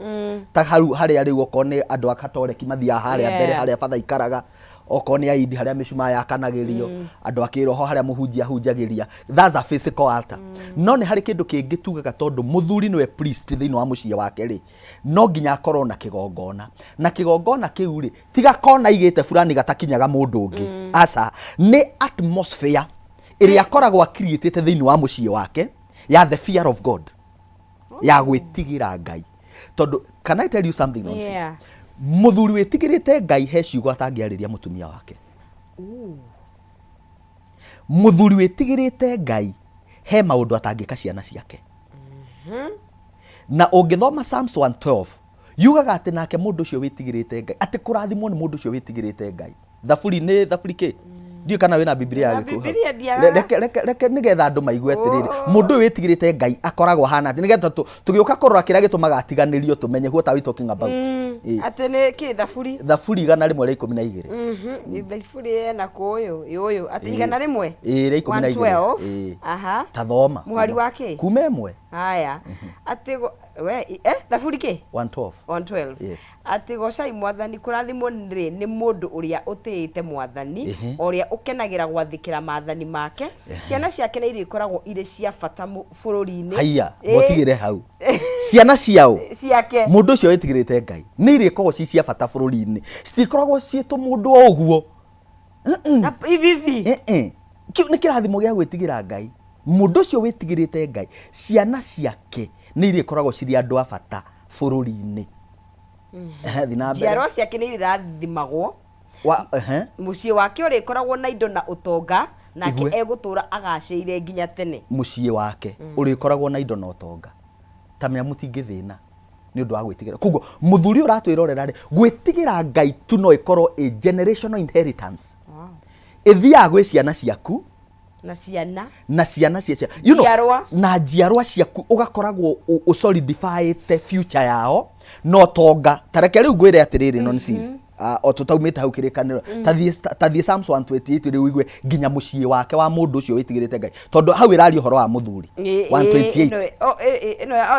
ta hau harĩa rĩu okorwo nĩ andũ a Katoreki mathiaga harĩa mbere, harĩa batha ikaraga, okorwo nĩ aindi harĩa mĩcumaa yakanagĩrio, andũ a kĩroho harĩa mũhunjia ahunjagĩria. That's a physical altar. No nĩ harĩ kĩndũ kĩngĩ tugaga, tondũ mũthuri nĩwe priest thĩinĩ wa mũciĩ wake rĩ, no nginya akorwo na kĩgongona, na kĩgongona kĩu rĩ, tiga kona igĩte fulani gatakinyaga mũndũ ũngĩ, aca, nĩ atmosphere ĩrĩa akoragwo akiriĩtĩte thĩinĩ wa mũciĩ wake ya the fear of God, ya gwĩtigĩra Ngai. Tondũ can I tell you something nonsense? Yeah. Mũthuri wĩtigĩrĩte Ngai he ciugo atangĩarĩria mũtumia wake. Mũthuri wĩtigĩrĩte Ngai he maũndũ atangĩka ciana ciake. Na ũngĩthoma Psalms 112, yugaga atĩ nake mũndũ ũcio wĩtigĩrĩte Ngai, atĩ kũrathimwo nĩ mũndũ ũcio wĩtigĩrĩte Ngai. Thaburi nĩ thaburi kĩ, ndiũĩ kana wĩna Bibilia ya Na Gĩkũyũ hau. Bibilia ndiagaga. Reke nĩgetha andũ maigue atĩrĩrĩ, Oh. mũndũ ũyũ wĩtigĩrĩte Ngai akoragwo ahana atĩ, nĩgetha tũgĩũka kũrora kĩrĩa gĩtũmaga atiganĩrio tũmenye what are we talking about. Ĩ. Atĩ nĩ kĩ, thaburi? Thaburi 112. Thaburi ena kũyũ yũyũ atĩ 100? Ĩ, rĩa 12. 112. Ĩ. Aha. Ta thoma. Mũhari wa kĩ? Kuma 1. Haya, atĩ we thaburi kĩ? 112. 112. Yes. Atĩ gocai Mwathani, kũrathimwo rĩ nĩ mũndũ ũrĩa ũtĩĩte Mwathani, o ũrĩa ũkenagĩra gwathĩkĩra maathani make. Ciana ciake nĩ irĩkoragwo irĩ cia bata bũrũri-inĩ. Haiya. Ĩ, Motigĩre hau, ciana ciao? Ciake. Mũndũ ũcio wĩtigĩrĩte Ngai nĩ irĩkoragwo ci cia bata bũrũri-inĩ, citikoragwo ciĩ tũmũndũ o ũguo. Na hivi. Eh, eh. Kĩu nĩ kĩrathimo gĩa gwĩtigĩra Ngai. Mũndũ ũcio wĩtigĩrĩte Ngai, ciana ciake nĩ irĩkoragwo cirĩ andũ a bata bũrũri-inĩ. Ehe, thiĩ na mbere. Njiarwa ciake nĩ irĩrathimagwo. Mũciĩ wake ũrĩkoragwo na indo na ũtonga, nake Igue. egũtũũra agacĩire nginya tene. Mũciĩ wake ũrĩkoragwo na indo na ũtonga, ta mĩa mũtingĩthĩna nĩ ũndũ wa gwĩtigĩra. Koguo mũthuri ũyũ ũratwĩrorera rĩ, gwĩtigĩra Ngai tu no ĩkorwo ĩ generational inheritance, ĩthiaga gwĩ ciana ciaku. Na ciana. Na ciana cia you know, Njiarwa. Na njiarwa ciaku, ũgakoragwo ũsolidifyĩte future yao na ũtonga. Ta reke rĩu ngwĩre atĩrĩrĩ, nonsense, o tũtaumĩte hau kĩrĩkanĩro, tathiĩ Psalms 128 rĩu ũigue nginya mũciĩ wake wa mũndũ ũcio wĩtigĩrĩte Ngai, tondũ hau ĩraria ũhoro wa mũthuri. 128.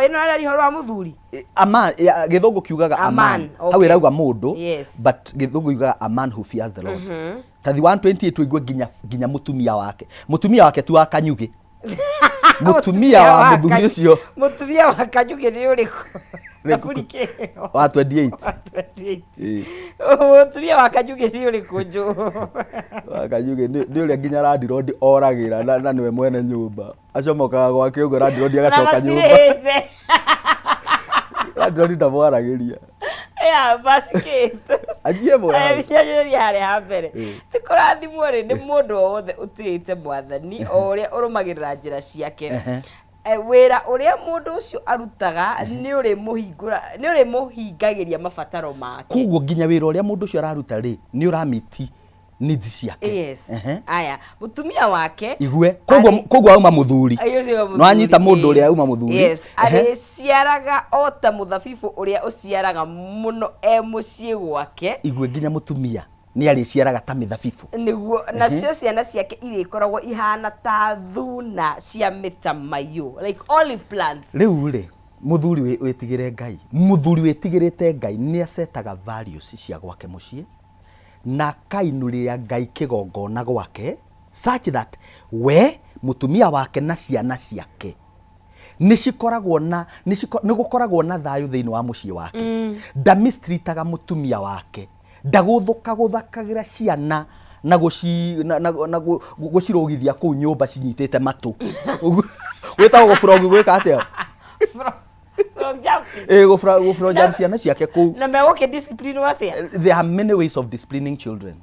Ĩno ĩraria ũhoro wa mũthuri. A man, ya, gĩthũngũ kiugaga A a man. man, Hau okay. ĩrauga mũndũ, but gĩthũngũ kiugaga a man who fears the Lord. Tathi 128 ũigue nginya mũtumia wake, mũtumia wake tu wa kanyugĩ, mũtumia wa mũthuri ũcio. Mũtumia wa kanyugĩ nĩ ũrĩkũ? Thaburi kĩ? Wa 28. 28. Ĩ. Mũtumia wa kanyugĩ nĩ ũrĩkũ, njũ? Wa kanyugĩ nĩ ũrĩa nginya landlord oragĩra, na nĩwe mwene nyũmba, acomokaga gwake ũguo, landlord agacoka nyũmba. Matirĩhĩte. Landlord ndamwaragĩria. Ya basi kĩ? Anjie ĩmwe hau. Bianjĩrĩria harĩa ha mbere. Ĩ. Ti kũrathimwo rĩ nĩ mũndũ o wothe ũtĩĩte Mwathani, o ũrĩa ũrũmagĩrĩra njĩra ciake. Wĩra ũrĩa mũndũ ũcio arutaga nĩ ũrĩmũhingagĩria mabataro make. Koguo nginya wĩra ũrĩa mũndũ ũcio araruta rĩ, nĩ ũramiti Needs ciake. Yes. Ehe. Aya, mũtumia wake. Igue koguo koguo auma mũthuri. Aĩ, ũcio wa mũthuri, No anyita mũndũ ĩĩ. ũrĩa auma mũthuri. Yes. Ehe. Arĩciaraga o ta mũthabibũ ũrĩa ũciaraga mũno e mũciĩ gwake. Igue, nginya mũtumia nĩ arĩciaraga ta mĩthabibũ. Nĩguo, nacio ciana ciake irĩkoragwo ihana ta thuna cia mĩtamaiyũ, like olive plants. Rĩu rĩ, mũthuri wĩtigĩre Ngai, mũthuri wĩtigĩrĩte Ngai nĩ acetaga values cia gwake mũciĩ na akainũrĩra Ngai kĩgongona gwake, such that we, mũtumia wake na ciana ciake nĩ cikoragwo na nĩ gũkoragwo na thayũ thĩinĩ wa mũciĩ wake. Ndamistreataga mũtumia wake, ndagũthũkagũthakagĩra ciana na gũci na gũcirũgithia kũu nyũmba cinyitĩte matũ. Gwĩtagwo gũbrogi, gwĩka atĩa? Frog jumping. Ĩ, gũbro jump ciana ciake kũu. Na megũkĩ discipline atĩa? There are many ways of disciplining children,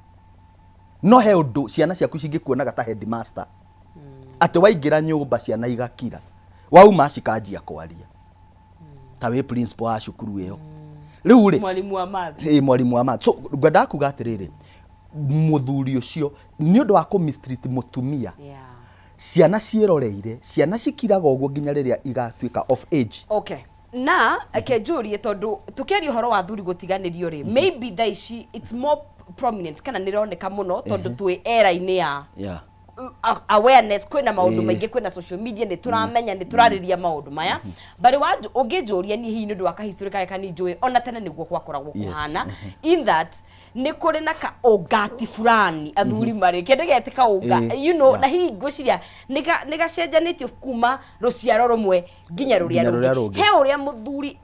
no he ũndũ ciana ciaku cingĩkuonaga ta headmaster, atĩ waingĩra nyũmba ciana igakira, wauma cikanjia kwaria ta wĩ principal wa cukuru ĩyo. Rĩu rĩ, Mwalimu wa maths. Ĩ, mwalimu wa maths. So ngwendaga kuga atĩrĩrĩ, mũthuri ũcio nĩ ũndũ wa kũ-mistreat mũtumia, ciana ciĩroreire, ciana cikiraga ũguo nginya rĩrĩa igatuĩka of age. Okay, na reke njũrie, tondũ tũkĩaria ũhoro wa athuri gũtiganĩrio rĩ, maybe thaa ici it's more prominent kana nĩ ĩroneka mũno tondũ twĩ era-inĩ ya awareness, kwĩna maũndũ maingĩ, kwĩna social media, nĩ tũramenya, nĩ tũrarĩria maũndũ maya. But ũngĩnjũria niĩ, hihi nĩ ũndũ wa kahistory karĩa kaninjũĩ, ona tene nĩguo gwakoragwo kũhana, in that nĩ kũrĩ na kaũngati fulani athuri marĩ kĩndũ gĩete kaũnga, na hihi ngwĩciria nĩ gacenjanĩtio kuma rũciaro rũmwe nginya rũrĩa Nginya rũrĩa rũngĩ. rũngĩ. He ũrĩa mũthuri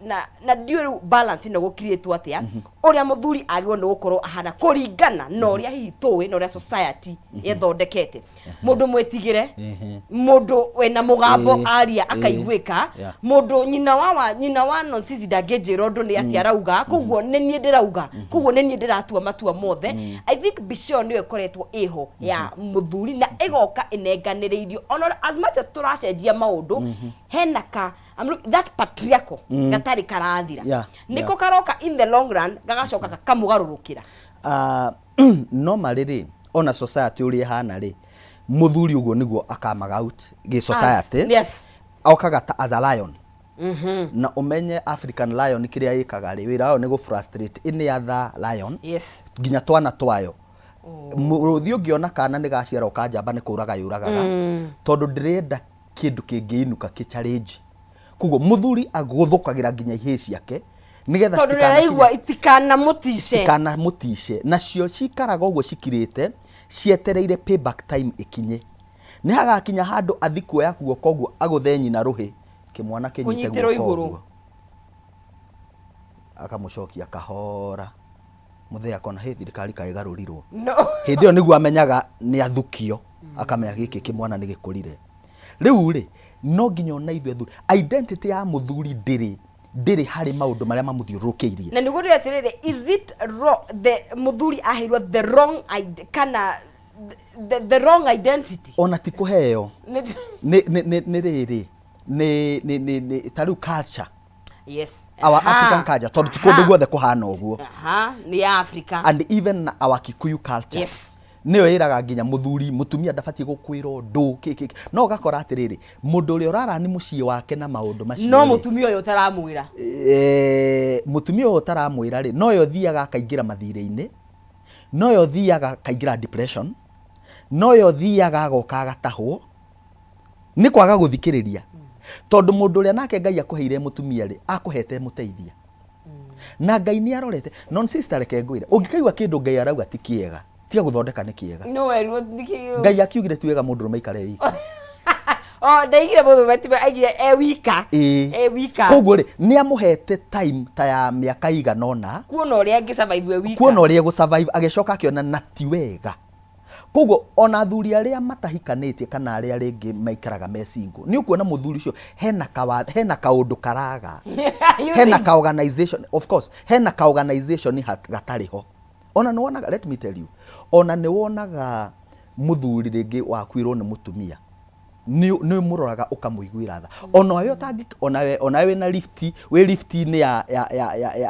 na ndiũĩ rĩu balance ĩno gũkirĩtwo atĩa, ũrĩa mũthuri agĩrĩirwo nĩ gũkorwo ahana kũringana na ũrĩa hihi tũĩ na ũrĩa society ĩthondekete mũndũ mwĩtigĩre, mũndũ wĩna mũgambo, aria akaiguĩka, mũndũ nyina wa nonsizi ndangĩnjĩra ũndũ nĩ atĩa arauga, koguo nĩ niĩ ndĩrauga, koguo nĩ niĩ ndĩratua matua mothe. I think mbica ĩyo nĩyo ĩkoretwo ĩho ya mũthuri na ĩgoka ĩnenganĩrĩirio, ona as much as tũracenjia maũndũ, hena ka that patriarchal gatarĩ karathira, nĩko karoka in the long run gagacoka gakamũgarũrũkĩra. Ah, normally rĩ, ona society ũrĩa ĩhana rĩ, mũthuri ũguo nĩguo akamaga out gĩ society. Okaga ta as a lion, na ũmenye African lion kĩrĩa ĩkaga rĩ, wĩra wayo nĩ gũ frustrate any other lion, nginya twana twayo. Mũrũthi ũngĩona kana nĩ gaciarwo ka njamba, nĩ kũraga yũragaga, tondũ ndĩrenda kĩndũ kĩngĩinũka kĩ challenge. Koguo mũthuri agũthũkagĩra nginya ihĩĩ ciake nĩgetha tondũ nĩaraigua itikanamũtice. Itikanamũtice. Nacio cikaraga ũguo cikirĩte cietereire payback time ĩkinye. Nĩ hagakinya handũ athi kuoya guoko ũguo agũthe nyina rũhĩ, kĩmwana kĩnyite Kũnyitĩrwo guoko igũrũ. ũguo, akamũcokia kahora, mũthee akona hĩ thirikari kaĩ garũrirwo. No. Hĩndĩ ĩyo nĩguo amenyaga nĩ athukio, akamenya gĩkĩ kĩmwana nĩ gĩkũrire. Rĩu rĩ, no nginya ona ithuĩ athuri, identity ya mũthuri ndĩrĩ harĩ maũndũ marĩa mamũthiũrũrũkĩirie. Na nĩguo ndĩre atĩrĩrĩ, is it wrong the mũthuri aheirwo the wrong kana the wrong identity? Ona ti kũheo. Nĩ rĩrĩ, nĩ ta rĩu culture, our African culture, tondũ ti kũndũ guothe kũhana ũguo. Aha, nĩ ya Africa. And even our Kikuyu culture nĩyo ĩraga nginya mũthuri mũtumia ndabatiĩ gũkwĩra ũndũ kĩ kĩ kĩ. No ũgakora atĩrĩrĩ, mũndũ ũrĩa ũrarani mũciĩ wake na maũndũ macio no rĩ, mũtumia ũyũ ũtaramwĩra. Mũtumia ũyũ ũtaramwĩra rĩ, noyo thiaga akaingĩra mathirĩ-inĩ, noyo thiaga akaingĩra depression, noyo thiaga agoka agatahwo nĩ kwaga gũthikĩrĩria, tondũ mũndũ ũrĩa nake Ngai akũheire mũtumia rĩ, akũhete mũteithia, na Ngai nĩ arorete. Non sister, reke ngwĩre, ũngĩkaigua kĩndũ Ngai arauga ti kĩega, tiga gũthondeka nĩ kĩega. No werirwo nĩkĩ? Ngai akiugire ti wega mũndũ ũrũme aikare wika. Oh, ndaigire mũndũ tiwe, aigire e wika. Ĩĩ. E wika. Koguo rĩ, nĩ amũhete time ta ya mĩaka igana ũna kuona ũrĩa angĩ survive e wika. Kuona ũrĩa egũ survive, agĩcoka akĩona na ti wega. Koguo ona athuri arĩa matahikanĩtie kana arĩa rĩngĩ maikaraga me single, nĩ ũkuona mũthuri ũcio hena kaũndũ karaga. You Hena think? ka organization, of course hena ka organization gatarĩ ho. Ona nĩ wonaga, let me tell you, ona nĩ wonaga mũthuri rĩngĩ wakuirwo nĩ mũtumia, nĩ ũmũroraga ũkamũiguĩra tha, ona we ũtangĩ ona we wĩna lift, wĩ lift-inĩ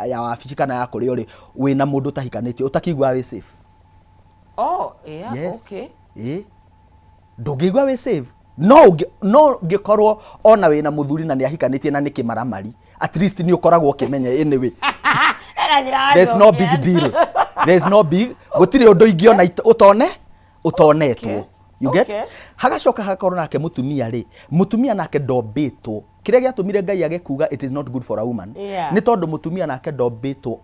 ya wabici kana ya kũrĩa ũrĩ, wĩna mũndũ ũtahikanĩtie, ũtakĩiguaga wĩ safe. Oh, yeah, Yes. okay. Ĩ, ndũngĩigua wĩ safe, no no ũngĩkorwo ona wĩna mũthuri na nĩ ahikanĩtie na nĩ kĩmaramari, at least nĩ ũkoragwo ũkĩmenya, anyway, there's no big deal, there's no big, gũtirĩ ũndũ ingĩona ũtone ũtonetwo. You get? Okay. Hagacoka hagakorwo nake mũtumia rĩ, mũtumia nake ndombĩtwo, kĩrĩa gĩatũmire Ngai age kuga it is not good for a woman, nĩ tondũ mũtumia nake ndombĩtwo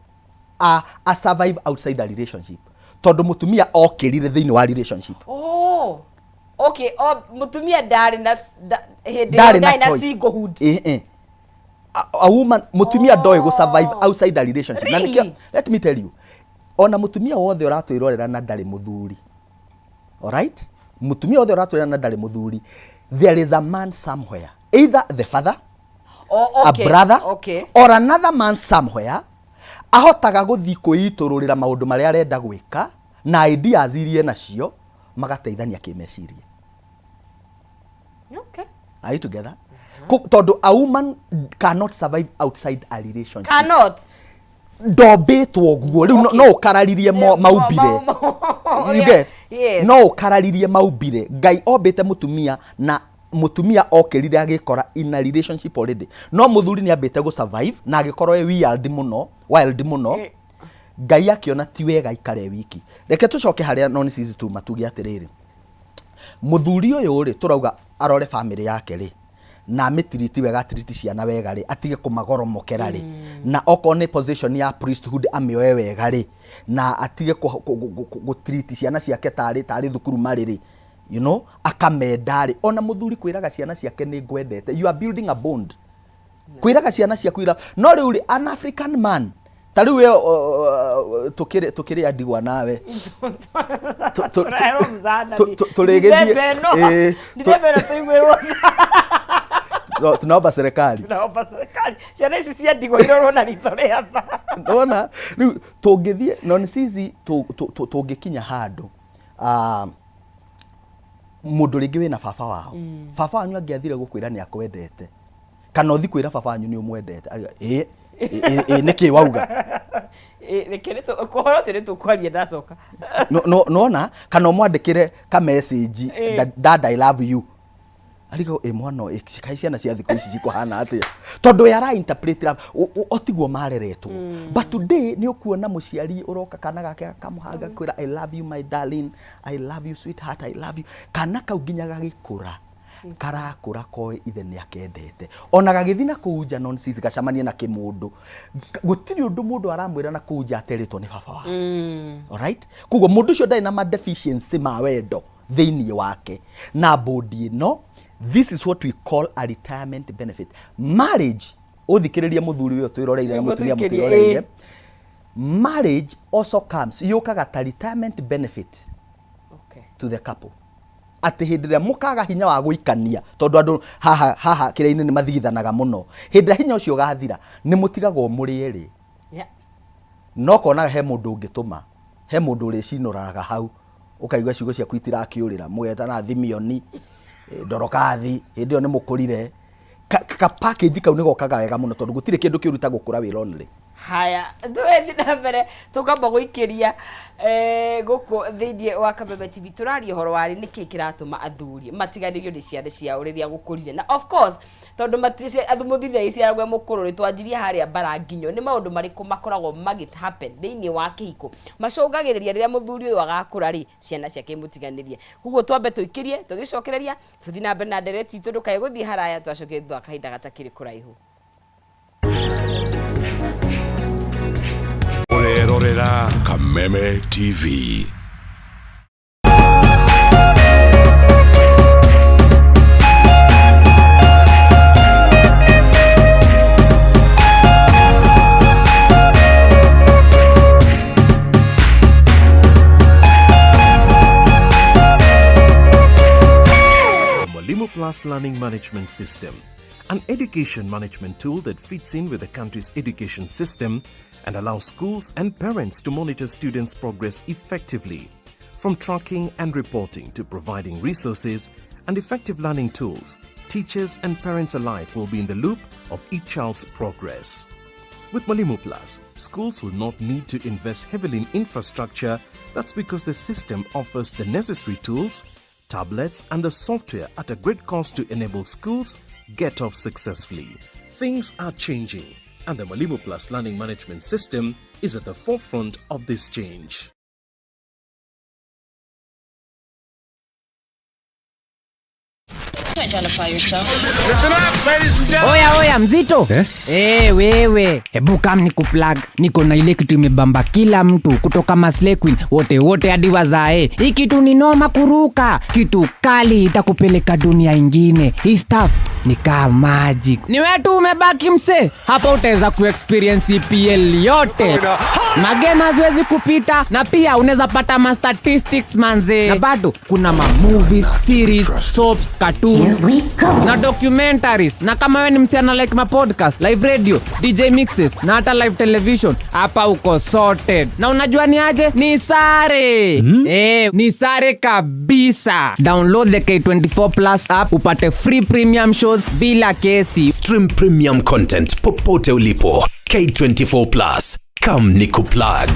a survive outside a relationship, tondũ mũtumia okĩrire thĩinĩ wa relationship. Oh, okay. Oh, mutumia ndarĩ na hĩndĩ ĩyo Ndarĩ na ndarĩ na choice. singlehood. Eh. A woman, mutumia ndoĩ gũ survive outside a relationship. Na nĩkĩo, Really? let me tell you, ona mutumia wothe ũratwĩrorera na ndarĩ mũthuri, alright, mutumia wothe ũratwĩrorera na ndarĩ mũthuri, there is a man somewhere, either the father, Oh, okay. a brother, or another man somewhere ahotaga gũthiĩ kwĩitũrũrĩra maũndũ marĩa arenda gwĩka na ideas iria nacio magateithania kĩmeciria. Are you together? Tondũ a woman cannot survive outside a relationship. Cannot. Ndombĩtwo guo rĩu. No ũkararirie maumbire. You get? Yes. No ũkararirie maumbire. Ngai ombĩte mũtumia na mũtumia okĩrire agĩkora in a relationship already, no mũthuri nĩ ambĩte gũ survive na agĩkorwo e wild mũno, wild mũno. Ngai akĩona ti wega ikare wiki. Reke tũcoke harĩa non sisi tuma tuge atĩrĩrĩ, mũthuri ũyũ rĩ, tũrauga arore family yake rĩ, na amĩtiriti wega, atiriti ciana wega rĩ, atige kũmagoromokera rĩ, na okorwo nĩ position ya priesthood amĩoe wega rĩ, na atige gũtiriti ciana ciake tarĩ thukuru marĩ rĩ, akamenda rĩ. Ona mũthuri kwĩraga ciana ciake nĩ ngwendete, you are building a bond. Kwĩraga ciana ciaku ira no rĩu rĩ, an African man ta rĩu we, tũkĩrĩ andigwa nawe. Tũrerwo mzana Tũrĩgĩthiĩ- Ndithemba ĩno. Ndithemba ĩno tũiguĩrwo. No, tunaomba serikali. Tunaomba serikali ciana ici cia ndigwa irorwo na ritho rĩa tha. Nona rĩu tũngĩthiĩ non sisi tũngĩkinya handũ, mũndũ rĩngĩ wĩna baba wao, baba wanyu angĩathire gũkwĩra nĩ akwendete, kana ũthi kwĩra baba wanyu nĩ ũmwendete, ariga ĩ ĩ ĩ nĩkĩ wauga? Reke ũhoro ũcio nĩ tũkwaria ndacoka. Nona kana ũmwandĩkĩre ka message, "Dad, I love you," ariga ĩ mwana ĩ kaĩ ciana cia thikũ ici cikũhana atĩa? Tondũ we ara interpret love o tiguo mareretwo. But today nĩ ũkuona mũciari ũroka kana gake akamũhanga kwĩra, "I love you, my darling, I love you, sweetheart, I love you." Kana kau nginya gagĩkũra karakũra koĩ ithe nĩ akendete, ona gagĩthiĩ na kũu nja nonsense gacemanie na kĩmũndũ, gũtirĩ ũndũ mũndũ aramwĩra na kũu nja aterĩtwo nĩ baba wao. Alright, koguo mũndũ ũcio ndarĩ na ma deficiency ma wendo thĩinĩ wake. Na bũndi ĩno, this is what we call a retirement benefit. Marriage, ũthikĩrĩrie mũthuri ũyũ twĩroreire na mũtumia Mũthikĩrie, mũtwĩroreire, marriage also comes, yũkaga ta retirement benefit to the couple, atĩ hĩndĩ ĩrĩa mũkaga hinya wa gũikania, tondũ andũ haha haha kĩrĩa-inĩ nĩ mathigithanaga mũno, hĩndĩ ĩrĩa hinya ũcio ũgathira nĩ mũtigagwo mũrĩ erĩ. No konaga he mũndũ ũngĩtũma, he mũndũ ũrĩcinũraga hau, ũkaigua ciugo ciaku itirakĩũrĩra, mũgetana Thimioni, Ndorokathi, hĩndĩ ĩyo nĩ mũkũrire. Ka package kau nĩ gokaga wega mũno, tondũ gũtirĩ kĩndũ kĩũru ta gũkũra wĩ lonely. Haya, tũgethi na mbere, tũkamba gũikĩria gũkũ thĩinĩ wa Kameme TV. Tũraria ũhoro wa nĩkĩ kĩratũma athuri matiganĩrio nĩ ciana ciao rĩrĩa gũkũrire, na of course tondũ mũthuri agĩciaragwo e mũkũrũ rĩ, twanjirie harĩa mbara nginyo. Nĩ maũndũ marĩkũ makoragwo magĩ happen thĩinĩ wa kĩhiko macũngagĩrĩria rĩrĩa mũthuri ũyũ agakũra rĩ, ciana ciake imũtiganĩrie? Koguo twambe tũikĩrie, tũgĩcokereria tũthiĩ na mbere na ndereti itũ. Ndũkae gũthiĩ haraya, twacokeria thutha wa kahinda gatakĩrĩ kũraihu. Ũrerorera Kameme TV. Mwalimu Plus Learning Management System, an education management tool that fits in with the country's education system and allows schools and parents to monitor students' progress effectively. From tracking and reporting to providing resources and effective learning tools, teachers and parents alike will be in the loop of each child's progress. With Mwalimu Plus, schools will not need to invest heavily in infrastructure. That's because the system offers the necessary tools, tablets, and the software at a great cost to enable schools get off successfully. Things are changing, and the Mwalimu Plus learning management system is at the forefront of this change. Oya oya mzito eh? Eh, wewe hebu kam ni kuplug niko na ile kitu imebamba kila mtu kutoka Maslay Queen wote wote hadi wazae. Hii kitu ni noma kuruka, kitu kali itakupeleka dunia ingine. Hii stuff ni kaa magic. Ni wewe tu umebaki mse, hapa utaweza kuexperience EPL yote, magame haziwezi kupita, na pia unaweza pata ma statistics manze, na bado kuna ma movies, series, soaps, cartoons na documentaries. Na kama wewe ni msichana like ma podcast, live radio, DJ mixes na hata live television, hapa uko sorted. Na unajua ni aje? Ni sare eh, ni sare kabisa. Download the K24 Plus app upate free premium shows bila kesi. Stream premium content popote ulipo. K24 Plus. Come nikuplug.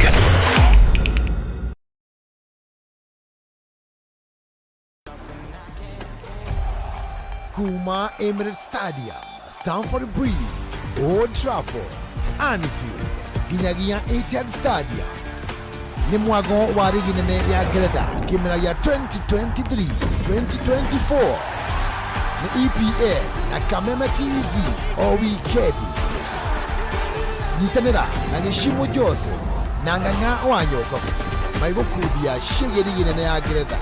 Kuma Emirates Stadium, Stamford Bridge, Old Trafford, Anfield, nginyagia Etihad Stadium. Nĩ mwago wa rigi nene ya Ngeretha kĩmera gĩa 2023-2024 nĩ EPL na Kameme TV o wikendi. Nyitanĩra na Gĩcimo Joseph na Ng'ang'a wa Nyokabu maigũkundia ciĩgiĩ rigi nene ya Ngeretha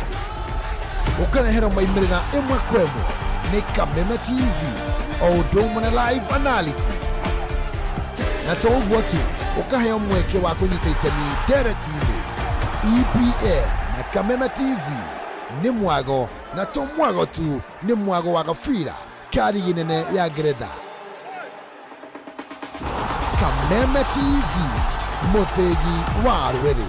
ũkareherwo maimĩrĩra ĩmwe kwa ĩmwe nĩ Kameme TV o ũndũ ũmwe na live analysis na to ũguo tu ũkaheo mweke wa kũnyita itemi ndereti-inĩ. EPL na Kameme TV nĩ mwago na to mwago tu, nĩ mwago wa gabira ka rigi nene ya Ngeretha. Kameme TV, mũthĩgi wa rũrĩrĩ.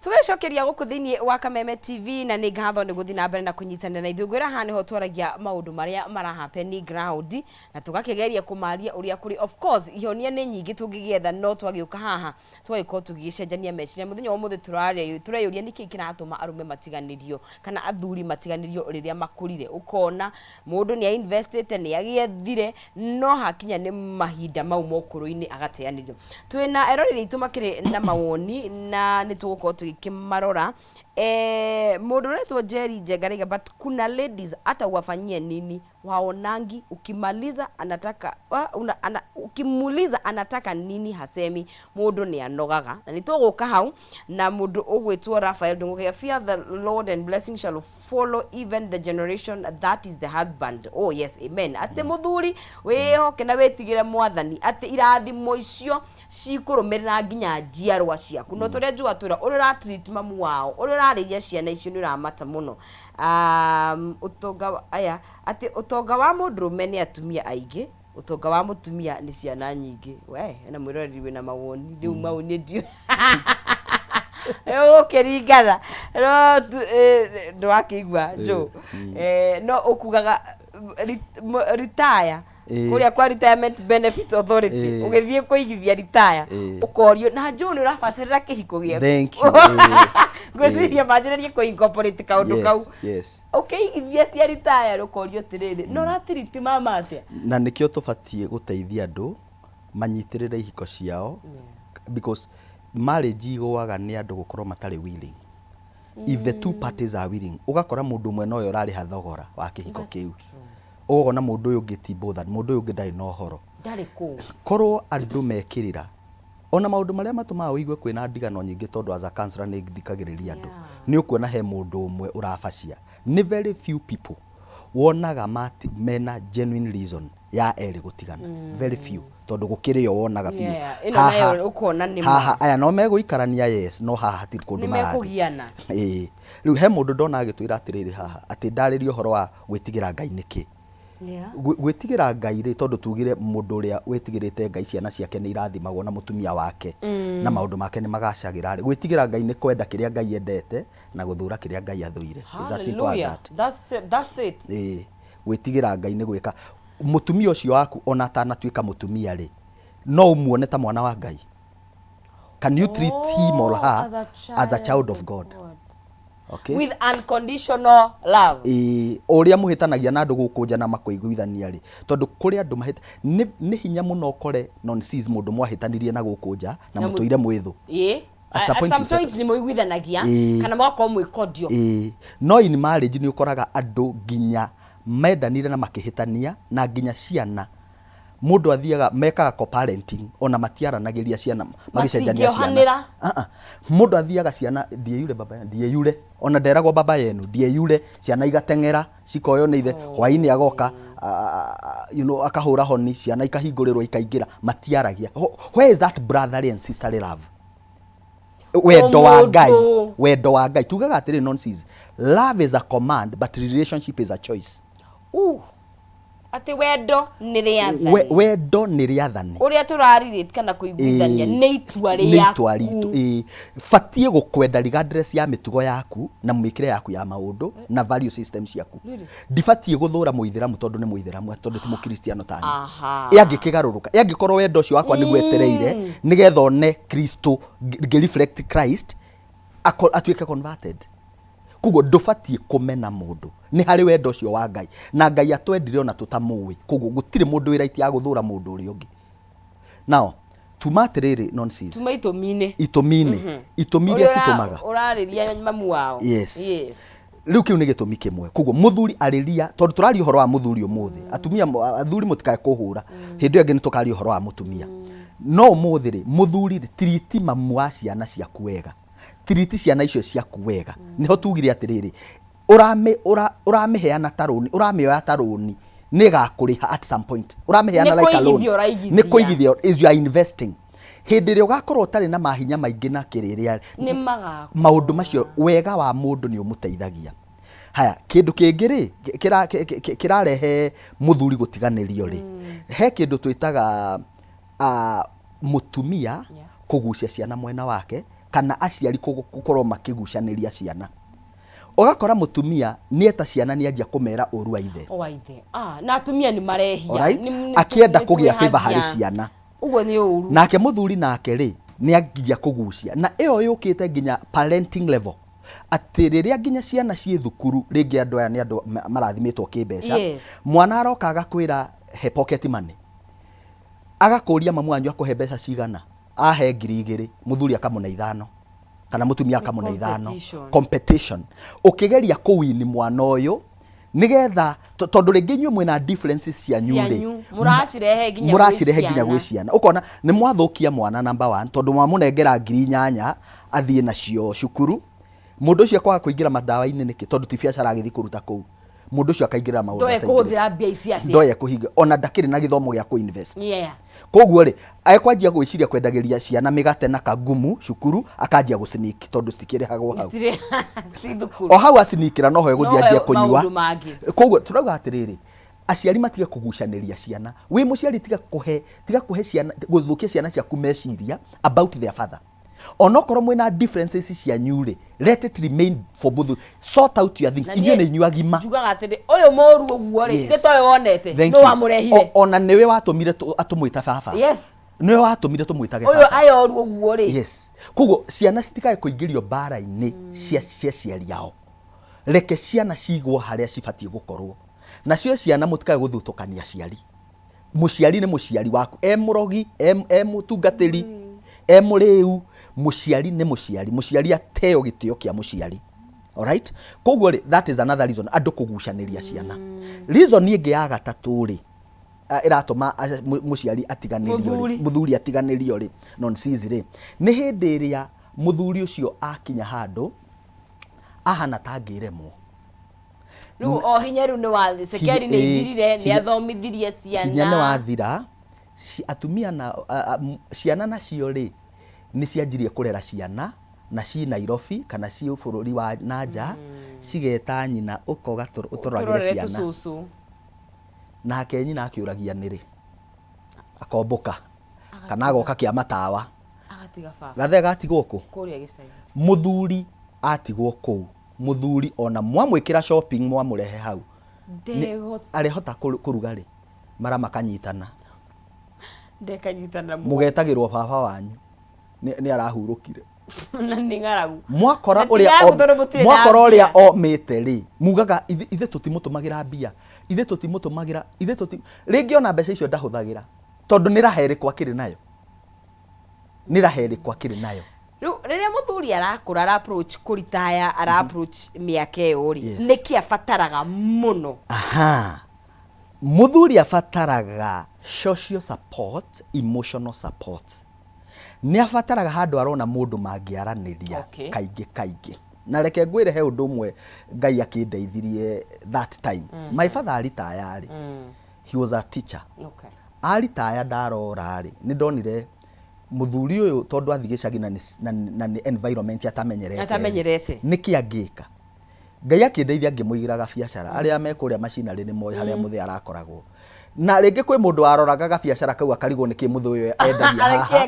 Tũgecokeria gũkũ thĩinĩ wa Kameme TV na nĩ ngatho nĩ gũthiĩ na mbere na kũnyitanĩra na ithuĩ. Ngwĩra haha nĩho twaragia maũndũ marĩa marahappen ground na tũgakĩgeria kũmaria ũrĩa kũrĩ. Of course ihonia nĩ nyingĩ tũngĩgĩetha, no twagĩũka haha tũgagĩkorwo tũgĩcenjania meciria. Mũthenya wa ũmũthĩ tũraria tũreyũria nĩkĩ kĩratũma arũme matiganĩrio kana athuri matiganĩrio rĩrĩa makũrire. Ũkona mũndũ nĩ ainvestĩte, nĩ agĩethire, no hakinya nĩ mahinda mau mokũrũ-inĩ agateanĩrio. Twĩna eroreri aitũ makĩrĩ na mawoni na nĩ tũgũkorwo tũgĩkĩmarora. Mũndũ ũretwo Jerry Njenga, but kuna ladies hata uwafanyie nini waonangi, ukimaliza anataka wa, una, ana, ukimuuliza anataka nini hasemi. Mũndũ nĩ anogaga na nĩ tũgũka hau. Na mũndũ ũgwĩtwo Raphael Ndũng'ũ, fear the Lord and blessing shall follow even the generation that is the husband. Oh yes, amen. Atĩ mũthuri wĩhoke na wĩtigĩre mwathani atĩ irathimo icio cikũrũmĩrĩra nginya njiarwa ciaku. No tũrĩa njũa twĩra ũrĩa ũratreat mamu wao, ũrĩa ũrarĩria ciana icio nĩ ũramata mũno. Ũtonga aya atĩ ũtonga wa mũndũrũme nĩ atumia aingĩ, ũtonga wa mũtumia nĩ ciana nyingĩ. We ena mwĩroreri wĩna mawoni rĩu mau nĩ ndiũ ũkĩringana no ndwakĩigua njũ. No ũkugaga retire kũrĩa kwa Retirement Benefits Authority, ũgĩthiĩ kũigithia retire, ũkorio na njũ nĩ ũrabacĩrĩra kĩhiko gĩaku. Thank you. Ngwĩciria manjĩrĩrie kũ incorporate kaũndũ kau. Ũkĩigithia cia retire ũkorio atĩrĩrĩ, no ũratiriti mama atĩa? Na nĩkĩo tũbatiĩ gũteithia andũ manyitĩrĩre ihiko ciao, because marriage igũaga nĩ andũ gũkorwo matarĩ willing. If the two parties are willing, ũgakora mũndũ ũmwe nowe ũrarĩha thogora wa kĩhiko kĩu, ũgakona mũndũ ũyũ ũngĩ ti bothered, mũndũ ũyũ ũngĩ ndarĩ na ũhoro. Ndarĩ kũu. Korwo andũ mekĩrĩra ona maũndũ marĩa matũmaga ũigue kwĩna ndigano nyingĩ, tondũ as a counselor nĩ thikagĩrĩria andũ, nĩ ũkuona he mũndũ ũmwe ũrabacia. Nĩ very few people wonaga mati, mena genuine reason ya erĩ gũtigana, very few, tondũ gũkĩrĩ o wonaga biũ. Yeah, ĩno nayo ũkona nĩ ma. Haha aya no megũikarania, yes, no haha hatirĩ kũndũ nĩ marathiĩ. Mekũgiana. Ĩĩ, rĩu he mũndũ ndona agĩtwĩra atĩrĩrĩ haha atĩ ndarĩrie ũhoro wa gwĩtigĩra Ngai nĩkĩ. Gwĩtigĩra Ngai rĩ, tondũ tugire mũndũ ũrĩa wĩtigĩrĩte Ngai ciana ciake nĩ irathimagwo na mũtumia wake na maũndũ make nĩ magacagĩra rĩ, gwĩtigĩra Ngai nĩ kwenda kĩrĩa Ngai endete na gũthũra kĩrĩa Ngai athũire. It's as simple as Hallelujah. that. That's it. That's it. Ĩĩ, gwĩtigĩra Ngai nĩ gwĩka mũtumia ũcio waku ona atanatuĩka mũtumia rĩ, no ũmuone ta mwana wa Ngai. Can you treat him or Oh, her as a as a child child of of God? God. Okay? With unconditional love. Ĩĩ, o ũrĩa mũhĩtanagia na andũ gũkũ nja na makũiguithania rĩ, tondũ kũrĩ andũ mahĩta nĩ hinya mũno ũkore nonsense mũndũ mwahĩtanirie na gũkũ nja na Na mũ- mũtũire mwĩ thũ. Ĩĩ. At At some point some you settle. point nĩ mũiguithanagia Ĩĩ. kana mũgakorwo mwĩ cordial. Ĩĩ, no in marriage nĩ ũkoraga andũ nginya mendanire na makĩhĩtania na nginya ciana mũndũ athiaga mekaga co-parenting ona matiaranagĩria ciana magĩcenjania ciana. Matingĩohanĩra. Ah, ah. Mũndũ athiaga ciana ndiĩ yule baba ndiĩ yule ona nderagwo baba yenu ndiĩ yule ciana igateng'era cikoywo nĩ ithe hwainĩ agoka akahũra honi ciana ikahingũrĩrwo ikaingĩra matiaragia. Where is that brotherly and sisterly love? Wendo wa Ngai, Ũmũndũ. wendo wa Ngai tugaga atĩrĩ nonsense, love is a command but relationship is a choice. Atĩ wendo nĩ rĩathani. Wendo nĩ rĩathani. Ũrĩa tũrarelate kana kũiguithania nĩ itua Nĩ itua ritũ. rĩaku. Ĩĩ, batiĩ gũkwenda regardless ya mĩtugo yaku na mĩkĩre yaku ya maũndũ na value system ciaku. Ndibatiĩ gũthũra mũithĩramu tondũ nĩ mũithĩramu, tondũ ti mũkristiano tani. Ĩ angĩkĩgarũrũka, ĩ angĩkorwo wendo ũcio wakwa nĩguo etereire nĩgetha one Kristo ngĩ reflect Christ atuĩke converted. Koguo ndũbatiĩ kũmena mũndũ, nĩ harĩ wendo ũcio wa Ngai, na Ngai atwendire ona tũtamũĩ, koguo gũtirĩ mũndũ wĩ right ya gũthũra mũndũ ũrĩa ũngĩ. Now tuma atĩrĩrĩ nonsense, Tuma itũmi-inĩ. Itũmi-inĩ, itũmi iria Ũrĩa citũmaga ũrarĩria mamu wao. Yes. Yes. Rĩu kĩu nĩ gĩtũmi kĩmwe. Koguo mũthuri arĩria, tondũ tũraria ũhoro wa mũthuri ũmũthĩ, atumia athuri mũtikae kũhũra, hĩndĩ ĩyo ĩngĩ nĩ tũkaria ũhoro wa mũtumia. No ũmũthĩ rĩ, mũthuri rĩ, tiriti mamu wa ciana ciaku wega, tiriti ciana icio ciaku wega. Nĩho tugire atĩrĩrĩ, ũramĩheana ta rũni, ũramĩoya ta rũni, nĩ ĩgakũrĩha at some point. Ũramĩheana Nĩ like a loan. kũigithia ũraigithia. Nĩ kũigithia, is you are investing. Hĩndĩ ĩrĩa ũgakorwo ũtarĩ na mahinya maingĩ na kĩrĩrĩa, Nĩ magakũra. Maũndũ macio, wega wa mũndũ nĩ ũmũteithagia. Haya, kĩndũ kĩngĩ rĩ, kĩrarehe mũthuri gũtiganĩrio rĩ, he kĩndũ twĩtaga mũtumia kũgucia ciana mwena wake, kana aciari gũkorwo makĩgucanĩria ciana. Ũgakora mũtumia nĩeta ciana nĩanjia kũmera ũru wa ithe. Wa ithe. Ah, na atumia nĩ marehia. Alright? Nĩ Akĩenda nĩ kũgĩa favor harĩ twĩhagia. ciana. Ũguo nĩ ũru. Nake mũthuri nake rĩ, nĩ anjia kũgucia. Na ĩyo yũkĩte nginya parenting level. Atĩ rĩrĩa nginya ciana ciĩ thukuru, rĩngĩ andũ aya nĩ andũ marathimĩtwo kĩmbeca. Mwana aroka agakwĩra he pocket money. Agakũria mamu wanyu akũhe mbeca cigana? Ahe 2000, mũthuri akamũne 5. Kana mũtumia akamũne 5. Competition. Competition. Ũkĩgeria kũwini mwana ũyũ, nĩgetha tondũ rĩngĩ inyuĩ mwĩna differences cianyu rĩ, Cianyu. Mũracirehe nginya gwĩ mũracirehe nginya gwĩ ciana. ciana. Ũkona nĩ mwathũkia mwana number 1, tondũ mwamũnengera 8,000 athiĩ nacio cukuru. Mũndũ ũcio akwaga kũingĩra madawa-inĩ nĩkĩ? Tondũ ti biacara agĩthiĩ kũruta kũu. Mũndũ ũcio akaingĩra maũndũ Ndoe ataingĩrĩte. kũhũthĩra mbia ici atĩa? Ndoe kũhinga, ona ndakĩrĩ na gĩthomo gĩa kũ-invest. Koguo rĩ, ekwanjia gwĩciria kwendagĩria ciana mĩgate na kagumu cukuru, akanjia gũ-sneak tondũ citikĩrĩhagwo hau. Citirĩ ci thukuru. O hau asinikĩra noho egũthiĩ Noho anjie kũnyua. maũndũ mangĩ. Koguo tũrauga atĩrĩrĩ, aciari matige kũgucanĩria ciana. Wĩ mũciari tiga kũhe, tiga kũhe ciana, gũthũkia ciana ciaku meciria about their father. Onokorwo mwĩna differences cianyu rĩ, let it remain for both. Sort out your things. Na Inyuĩ niĩ nĩ inyuĩ agima. Njugaga atĩrĩ, ũyũ mũru ũguo rĩ, nĩ towe wonete, Thank nĩ you. wamũrehire. Ona nĩwe watũmire atũmwĩta baba. Nĩwe watũmire tũmwĩtage Ũyũ baba. aya ũru ũguo rĩ. Yes. Koguo ciana citikae kũingĩrio mbara-inĩ cia aciari ao. Reke ciana cigwo harĩa cibatiĩ gũkorwo. Nacio ciana mũtikae gũthutũkania aciari. Mũciari nĩ mũciari waku, e mũrogi, e mũtungatĩri, e mũrĩu, mũciari nĩ mũciari. Mũciari ateo gĩtĩo kĩa mũciari. Alright? Koguo rĩ, that is another reason andũ kũgucanĩria ciana. Reason ĩngĩ ya gatatũ rĩ, ĩratũma mũciari atiganĩrio rĩ, Mũthuri. mũthuri atiganĩrio rĩ, nonsense rĩ, nĩ hĩndĩ ĩrĩa mũthuri ũcio akinya handũ ahana ta angĩremwo. Rĩu o hinya rĩu nĩ wa cekeri nĩ ithirire, nĩ athomithirie ciana. Hinya nĩ wathira, atumia na, ciana nacio rĩ, nĩ cianjirie kũrera ciana na ci Nairobi kana ci bũrũri wa na nja, cigeta nyina ũka ũtũroragĩre Ũtũrorere ciana. tũcũcũ. Nake nyina akĩũragia nĩrĩ akombũka kana agoka kĩa matawa. Agatiga baba. Gathee gatigwo kũ? Kũrĩa gĩcagi. Mũthuri atigwo kũu, mũthuri ona mwamwĩkĩra shopping, mwamũrehe hau, arĩhota kũruga rĩ? Mara makanyitana. Ndekanyitana. Mũgetagĩrwo baba wanyu nĩ arahurũkire. Na nĩ ng'aragu. Mwakora Na ũrĩa tigagu tondũ mũtirĩ na mwakora ũrĩa mbia. omĩte rĩ, mugaga ithe tũtimũtũmagĩra mbia, ithe tũtimũtũmagĩra, ithe tũti rĩngĩ ona mbeca icio ndahũthagĩra, tondũ nĩ raha ĩrĩkũ akĩrĩ nayo, nĩ raha ĩrĩkũ akĩrĩ nayo? Rĩu rĩrĩa mũthuri arakũra, ara approach kũritaya, ara approach mĩaka ĩyo rĩ, nĩkĩ abataraga mũno? Aha, mũthuri abataraga social support, emotional support. Nĩ abataraga handũ arona mũndũ mangĩaranĩria kaingĩ kaingĩ. Na reke ngwĩre, he ũndũ ũmwe Ngai akĩndeithirie that time. My father aritaya rĩ, he was a teacher. Aritaya, ndarora rĩ, nĩ ndonire mũthuri ũyũ, tondũ athiĩ gĩcagi na nĩ environment atamenyerete. Atamenyerete. Nĩkĩ angĩka? Ngai akĩndeithia, ngĩmũigĩra gabiacara. Arĩa me kũrĩa macinarĩ nĩ moĩ harĩa mũthee arakoragwo, na rĩngĩ kwĩ mũndũ waroraga gabiacara kau akarigwo nĩkĩ mũthee ũyũ endagia haha,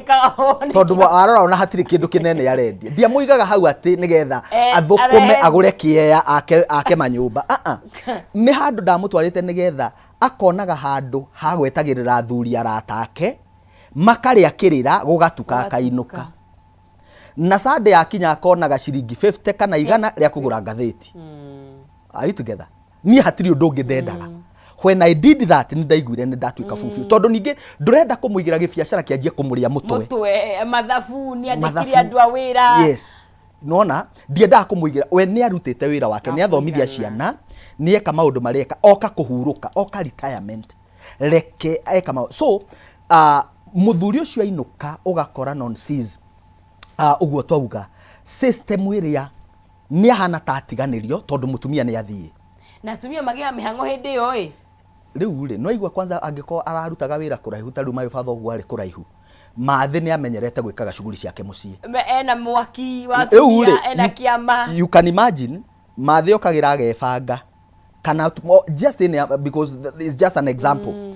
tondũ warora ona hatirĩ kĩndũ kĩnene arendia. Ndiamũigaga hau atĩ nĩgetha athũkũme, agũre kĩea, ake manyũmba. Ah, ah. Nĩ handũ ndamũtwarĩte nĩgetha akonaga handũ ha gwetagĩrĩra athuri arata ake, makarĩa kĩrĩra, gũgatuka, akainũka, na Sunday yakinya akonaga ciringi 50 kana 100 rĩa kũgũra ngathĩti. Are you together? Niĩ hatirĩ ũndũ ũngĩ ndendaga. When I did that, nĩ ndaiguire nĩ ndatuĩka bubiũ, tondũ ningĩ ndũrenda kũmũigĩra gĩbiacara kĩanjie kũmũrĩa mũtwe. Mũtwe, mathabu, nĩ andĩkire Mathabu. andũ a wĩra. Yes, nona ndiendaga kũmũigĩra. We nĩ arutĩte wĩra wake, nĩ athomithia Kũigana. ciana, nĩ eka maũndũ marĩa eka, oka kũhurũka, oka retirement, reke eka maũndũ. So mũthuri ũcio ainũka, ũgakora nonsense, ũguo twauga system ĩrĩa nĩ ahana ta atiganĩrio, tondũ mũtumia nĩ athiĩ. Na atumia magĩaga mĩhang'o hĩndĩ ĩyo ĩ. Rĩu rĩ, no igua kwanza angĩkorwo ararutaga wĩra kũraihu, ta rĩu my father ũguo arĩ kũraihu, mathĩ nĩ amenyerete gwĩkaga shughuli ciake mũciĩ. Ena mwaki wa Rĩu rĩ, atumia, ena kĩama. You can imagine mathĩ okagĩra agebanga kana just in a, because it's just an example,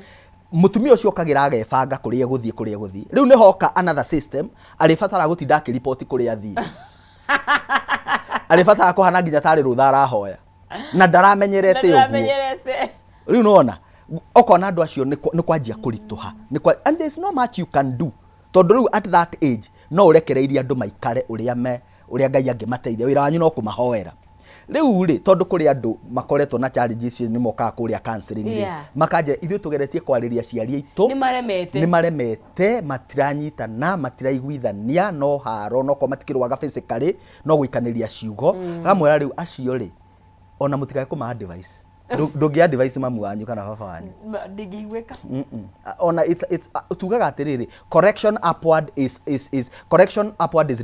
mutumia ũcio okagĩra agebanga kũrĩa egũthiĩ, kũrĩa egũthiĩ. Rĩu nĩ hoka another system, arĩbatara gũtinda akĩriboti kũrĩa athiĩ, arĩbatara kũhana nginya tarĩ rũtha arahoya na ndaramenyerete ũguo. Ndamenyerete. Rĩu nĩwona ũkona andũ acio nĩ kwanjia kũritũha, and there's no much you can do, tondũ rĩu at that age no ũrekereirie andũ maikare ũrĩa me ũrĩa Ngai angĩmateithia. Wĩra wanyu no kũmahoera rĩu rĩ, tondũ kũrĩ andũ makoretwo na challenges icio, nĩ mokaga kũrĩa counseling rĩ, makanjĩra ithuĩ tũgeretie kwarĩria aciari aitũ. Nĩ maremete. Nĩ maremete, matiranyitana, matiraiguithania, no haro, no korwo matikĩrũaga physically, no gũikanĩria ciugo. Gamwĩra rĩu acio rĩ, ona mũtikae kũma advice. Ndũngĩ advice mamu wanyu kana baba wanyu. Ndingĩiguĩka. Ona it's tugaga atĩrĩrĩ, correction upward is correction upward is